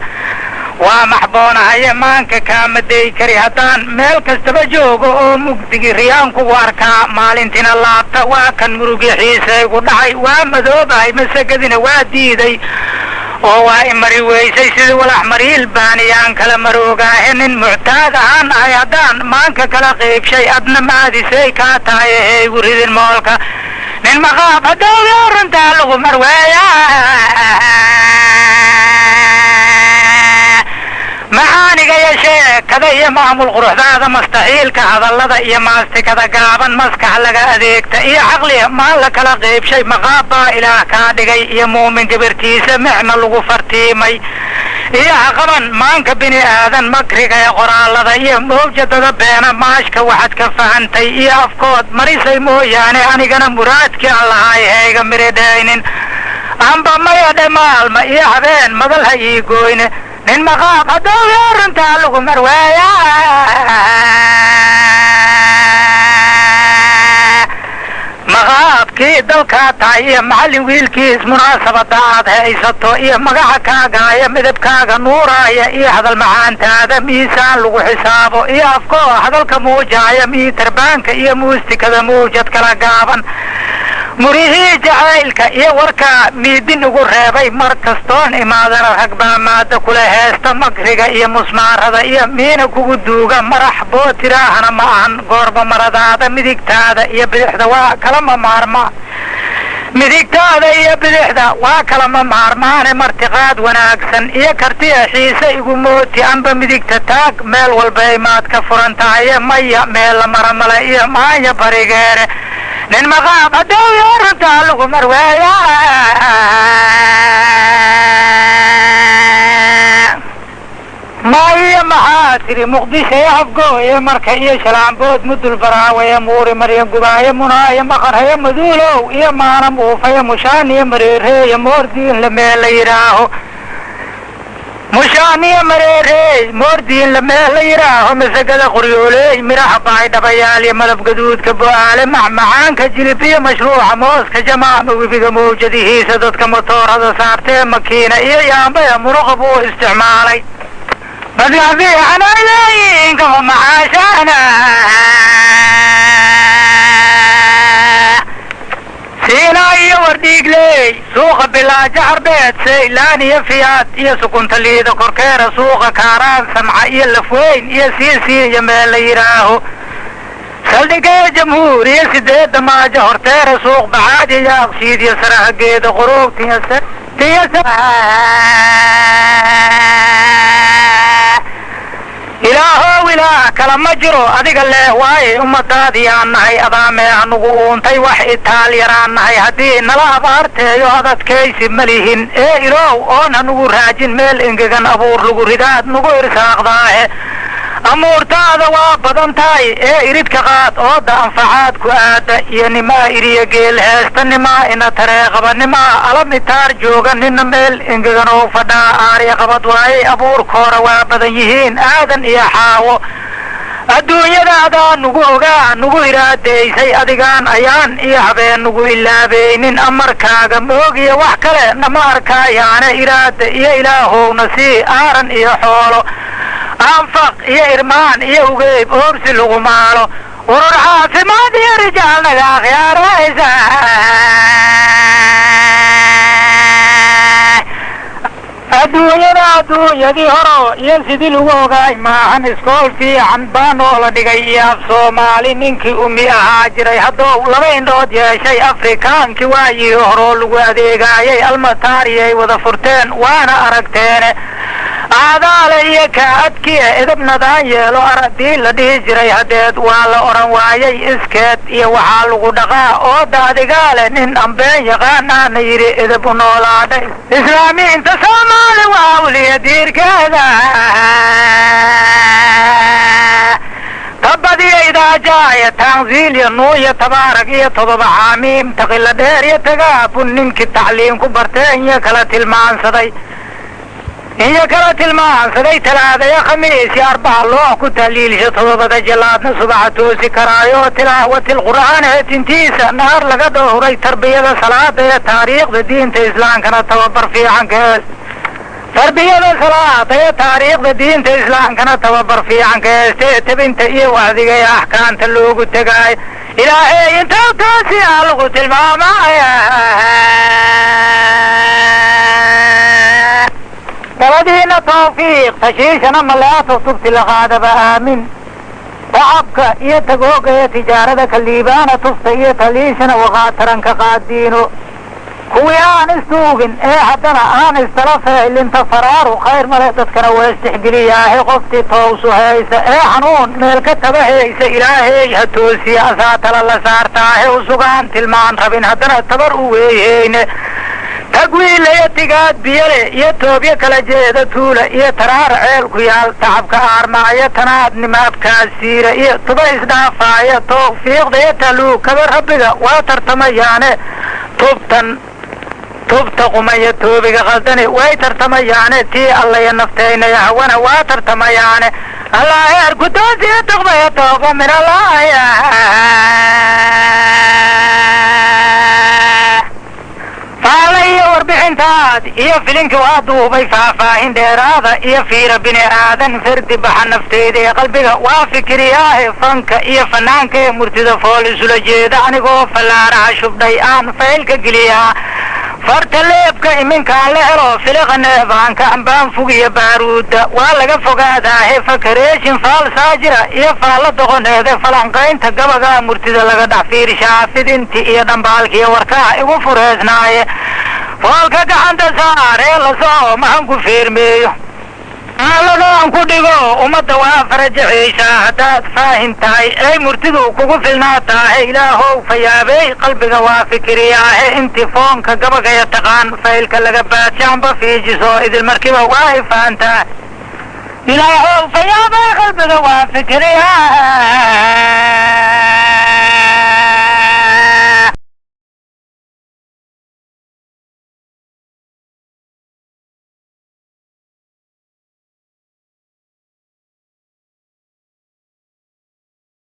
waa maxboonahaye. Maanka kaamaday kari haddaan meel kastaba joogo oo mugdigi riyaan kugu arkaa, maalintina laabta waa kan murugi xiisaygu dhacay, waa madoobahay masagadina waa diiday oo waa imari weysay sidii walax mariil baaniyaan kala maroogaahe. Nin muctaad ahaan ahay haddaan maanka kala qaybshay, adna maadisay kaa tahay eheygu ridin moolka. Nin maqaab haddowyo runtaa lagu marweeya, macaaniga iyo sheekada iyo maamul quruxdaada, mustaxiilka hadallada iyo maastikada gaaban, maskax laga adeegta iyo caqliga maan la kala qaybshay. Maqaab baa Ilaah kaa dhigay iyo muumin gabartiisa, micna lagu fartiimay iyo haqaban maanka bini aadan. Makriga ee qoraallada iyo mawjadada beena, maashka waxaad ka fahantay iyo afkood marisay mooyaane, anigana muraadkii aan lahaay hayga miridhaynin. Amba maya dhe maalma iyo habeen madal ha ii gooyne. Nin maqaab haddowyo runtaa lagu marweeya, maqaabkii dalkaa tahay iyo macallin wiilkiis, munaasabada aad haysato iyo magaca kaagaaya, midabkaaga nuuraaya iyo hadal macaantaada, miisaan lagu xisaabo iyo afkoo hadalka muujaaya, miitarbaanka iyo muustikada mawjad kala gaaban, murihii jacaylka iyo warkaa miidin ugu reebay. Mar kastoon imaadana rag baa maada kula heesta, makriga iyo musmaarada iyo miina kugu duuga. Marax bootiraahana ma ahan goorba maradaada, midigtaada iyo bidixda waa kala mamaarma. Midigtaada iyo bidixda waa kalama maarmaane, martiqaad wanaagsan iyo kartiya xiise igu mooti. Amba midigta taag, meel walbay maad ka furan tahaye, maya meel la maramale iyo maanya barigeere. Nin maqaam adooyo runtaa lagu marweeya. Maya maxaa tiri Muqdisho, Afgooye, Marka iyo Shalaambood, Mudul, Baraawaye, Muuri, Maryan, Gubaaye, Munaaye, Maqarhaye, Maduulow iyo Maana, Muufaye, Mushaan iyo Mareereeye, Moordiin la meel la yidhaaho. Mushaan iyo Mareereey, Moordiin la meel la yidhaaho, Masagada Qoryooley, miraha Baay, Dhabayaal iyo malab gaduudka Bo-aale, macmacaanka Jilib iyo mashruuca mooska Jamaama, webiga mawjadihiisa dadka motoorada saartee, makiina iyo yaambaya muruqa buu isticmaalay. Badlafiicanayleeyinkama macaashaana. Siinaa iyo Wardhiigley, suuqa Bilaajo Carbeed, Saylaan iyo Fiyaad iyo sukunta liida korkeera, suuqa Kaaraan, Samca iyo Lafweyn iyo Siisii iyo meel la yidhaaho, saldhigaya Jamhuuriya, sideedda Maajo horteera, suuq Bacaad iyo Yaaqshiid iyo sarahageeda Quruugtiyo. Ilaahow, ilaah kala ma jiro, adiga leeh waaye. Ummadaadiyaan nahay, adaamee anugu uuntay, wax itaal yaraan nahay. Haddii nala abaarteeyo adadkaysi ma lihin ee iloow oon hanugu raajin. Meel engegan abuur lagu ridaad nugu irsaaqdaahe, amuurtaada waa badan tahay ee iridka qaad ooda anfacaad ku aada iyo nimaa iriya geel heesta, nimaa ina tareeqaba, nimaa alamitaar jooga, nina meel engegan oo fadhaa aarya qabad waayey. Abuurkoora waa badan yihiin Aadan iyo Xaawo. Adduunyadaadaa nugu ogaa, nugu iraadeysay, adigaan ayaan iyo habeen nugu ilaabaynin. Amarkaaga moogiya wax kale nama arkaayaane, iraada iyo ilaahowna sii aaran iyo xoolo, anfaq iyo irmaan iyo ugeyb oorsi lagu maalo, urur caafimaad iyo rijaal naga akhyaaraysa. Adduunyada adduunyadii horo iyo sidii lagu ogaay maahan. Iskool fiican baa noola dhigay iyo af Soomaali. Ninkii umi ahaa jiray haddou laba indhood yeeshay, Afrikaankii waayihii horoo lagu adeegaayay almataariyay wada furteen, waana aragteene. Aadaale iyo kaa-adkiya edabnadaan yeelo aradii la dhihi jiray haddeed waa la odhan waayay. Iskeed iyo waxaa lagu dhaqaa ooda adigaale. Nin ambeen yaqaanaana yidhi edab u noolaadha. Islaamiinta Soomaali waa wliya diirkeeda. Tabadiyo idaajaaya, tanziil iyo nuuya, tabaarag iyo todoba xaamiim, taqila dheer iyo tagaabun, ninkii tacliim ku barteen iyo kala tilmaansaday, iyo kala tilmaansaday talaadaya, khamiis iyo arbaca loox ku tahliilsha, todobada jalaadna subaxa toosi karaayo, tilaawatil qur'aan ee tintiisa naar laga dhowray, tarbiyada salaada ee taariikhda diinta islaamkana tababar fiican ka hees, tarbiyada salaada ee taariikhda diinta islaamkana tababar fiican ka heestee, tebinta iyo wacdiga ee axkaamta loogu tegaayo, Ilaahay inta taasi aa lagu tilmaamaya. Dabadiina tawfiiq tashiishana maleato tubti la qaadaba aamin. Tacabka iyo tagooga ee tijaarada kaliibaana, tufta iyo taliishana waqaataranka qaadiino. Kuwii aan istuugin ee haddana aan istala fehlinta faraaru khayr male, dadkana waa istixgeliyaahe. Qoftii towsu haysa ee xanuun meel ka tabahaysa, Ilaahay ha toosiya, asaa tala la saartaahe. Usugaan tilmaan rabin haddana tabar u weeyheyne, tagwiilaya tigaad biyale iyo toobyo kala jeeda, tuula iyo taraar ceel ku yaal, tacabka aarmaaya, tanaad nimaabkaa siira iyo tuba isdhaafaaya, tawfiiqda iyo taluukada rabbiga waa tartamayaane. Tubtan tubta qumaya toobiga qaldani way tartamayaane, tii allaya nafteynaya hawana waa tartamayaane. Allah heer kutoosiya tuqmaya tooba min allaaya. Faala iyo warbixintaad iyo filinkii waa duubay, faahfaahin dheeraada iyo fiira bini aadan, fardi baxa nafteyda ee qalbiga waa fikiriyaahe. Fanka iyo fanaanka ee murtida fool isula jeeda, anigoo fallaaraha shubdhay aan faylka geliyaa. Farta leebka iminkaan la helo, filiqa neefaanka ambaan fugiyo baaruudda waa laga fogaadaahe. Fakareeshin faalsaa jira iyo faalla doqoneede, falanqaynta gabagaa murtida laga dhex fiirshaa. Fidinti iyo dhambaalkiiyo warkaa igu fureesnaaye, foolka gacanta saaree lasoo maxan ku feermeeyo, aaladaan ku dhigo ummadda waa farajacaysaa. Haddaad faahin tahay ay murtidu kugu filnaataahe, Ilaahow fayaabey qalbiga waa fikiriyaahe. Intii foonka gabagaya taqaan, faylka laga baadshaanba fiijiso, idil markiiba waa ifaantaa. Ilaahow fayaabey qalbiga waa fikiriyaa.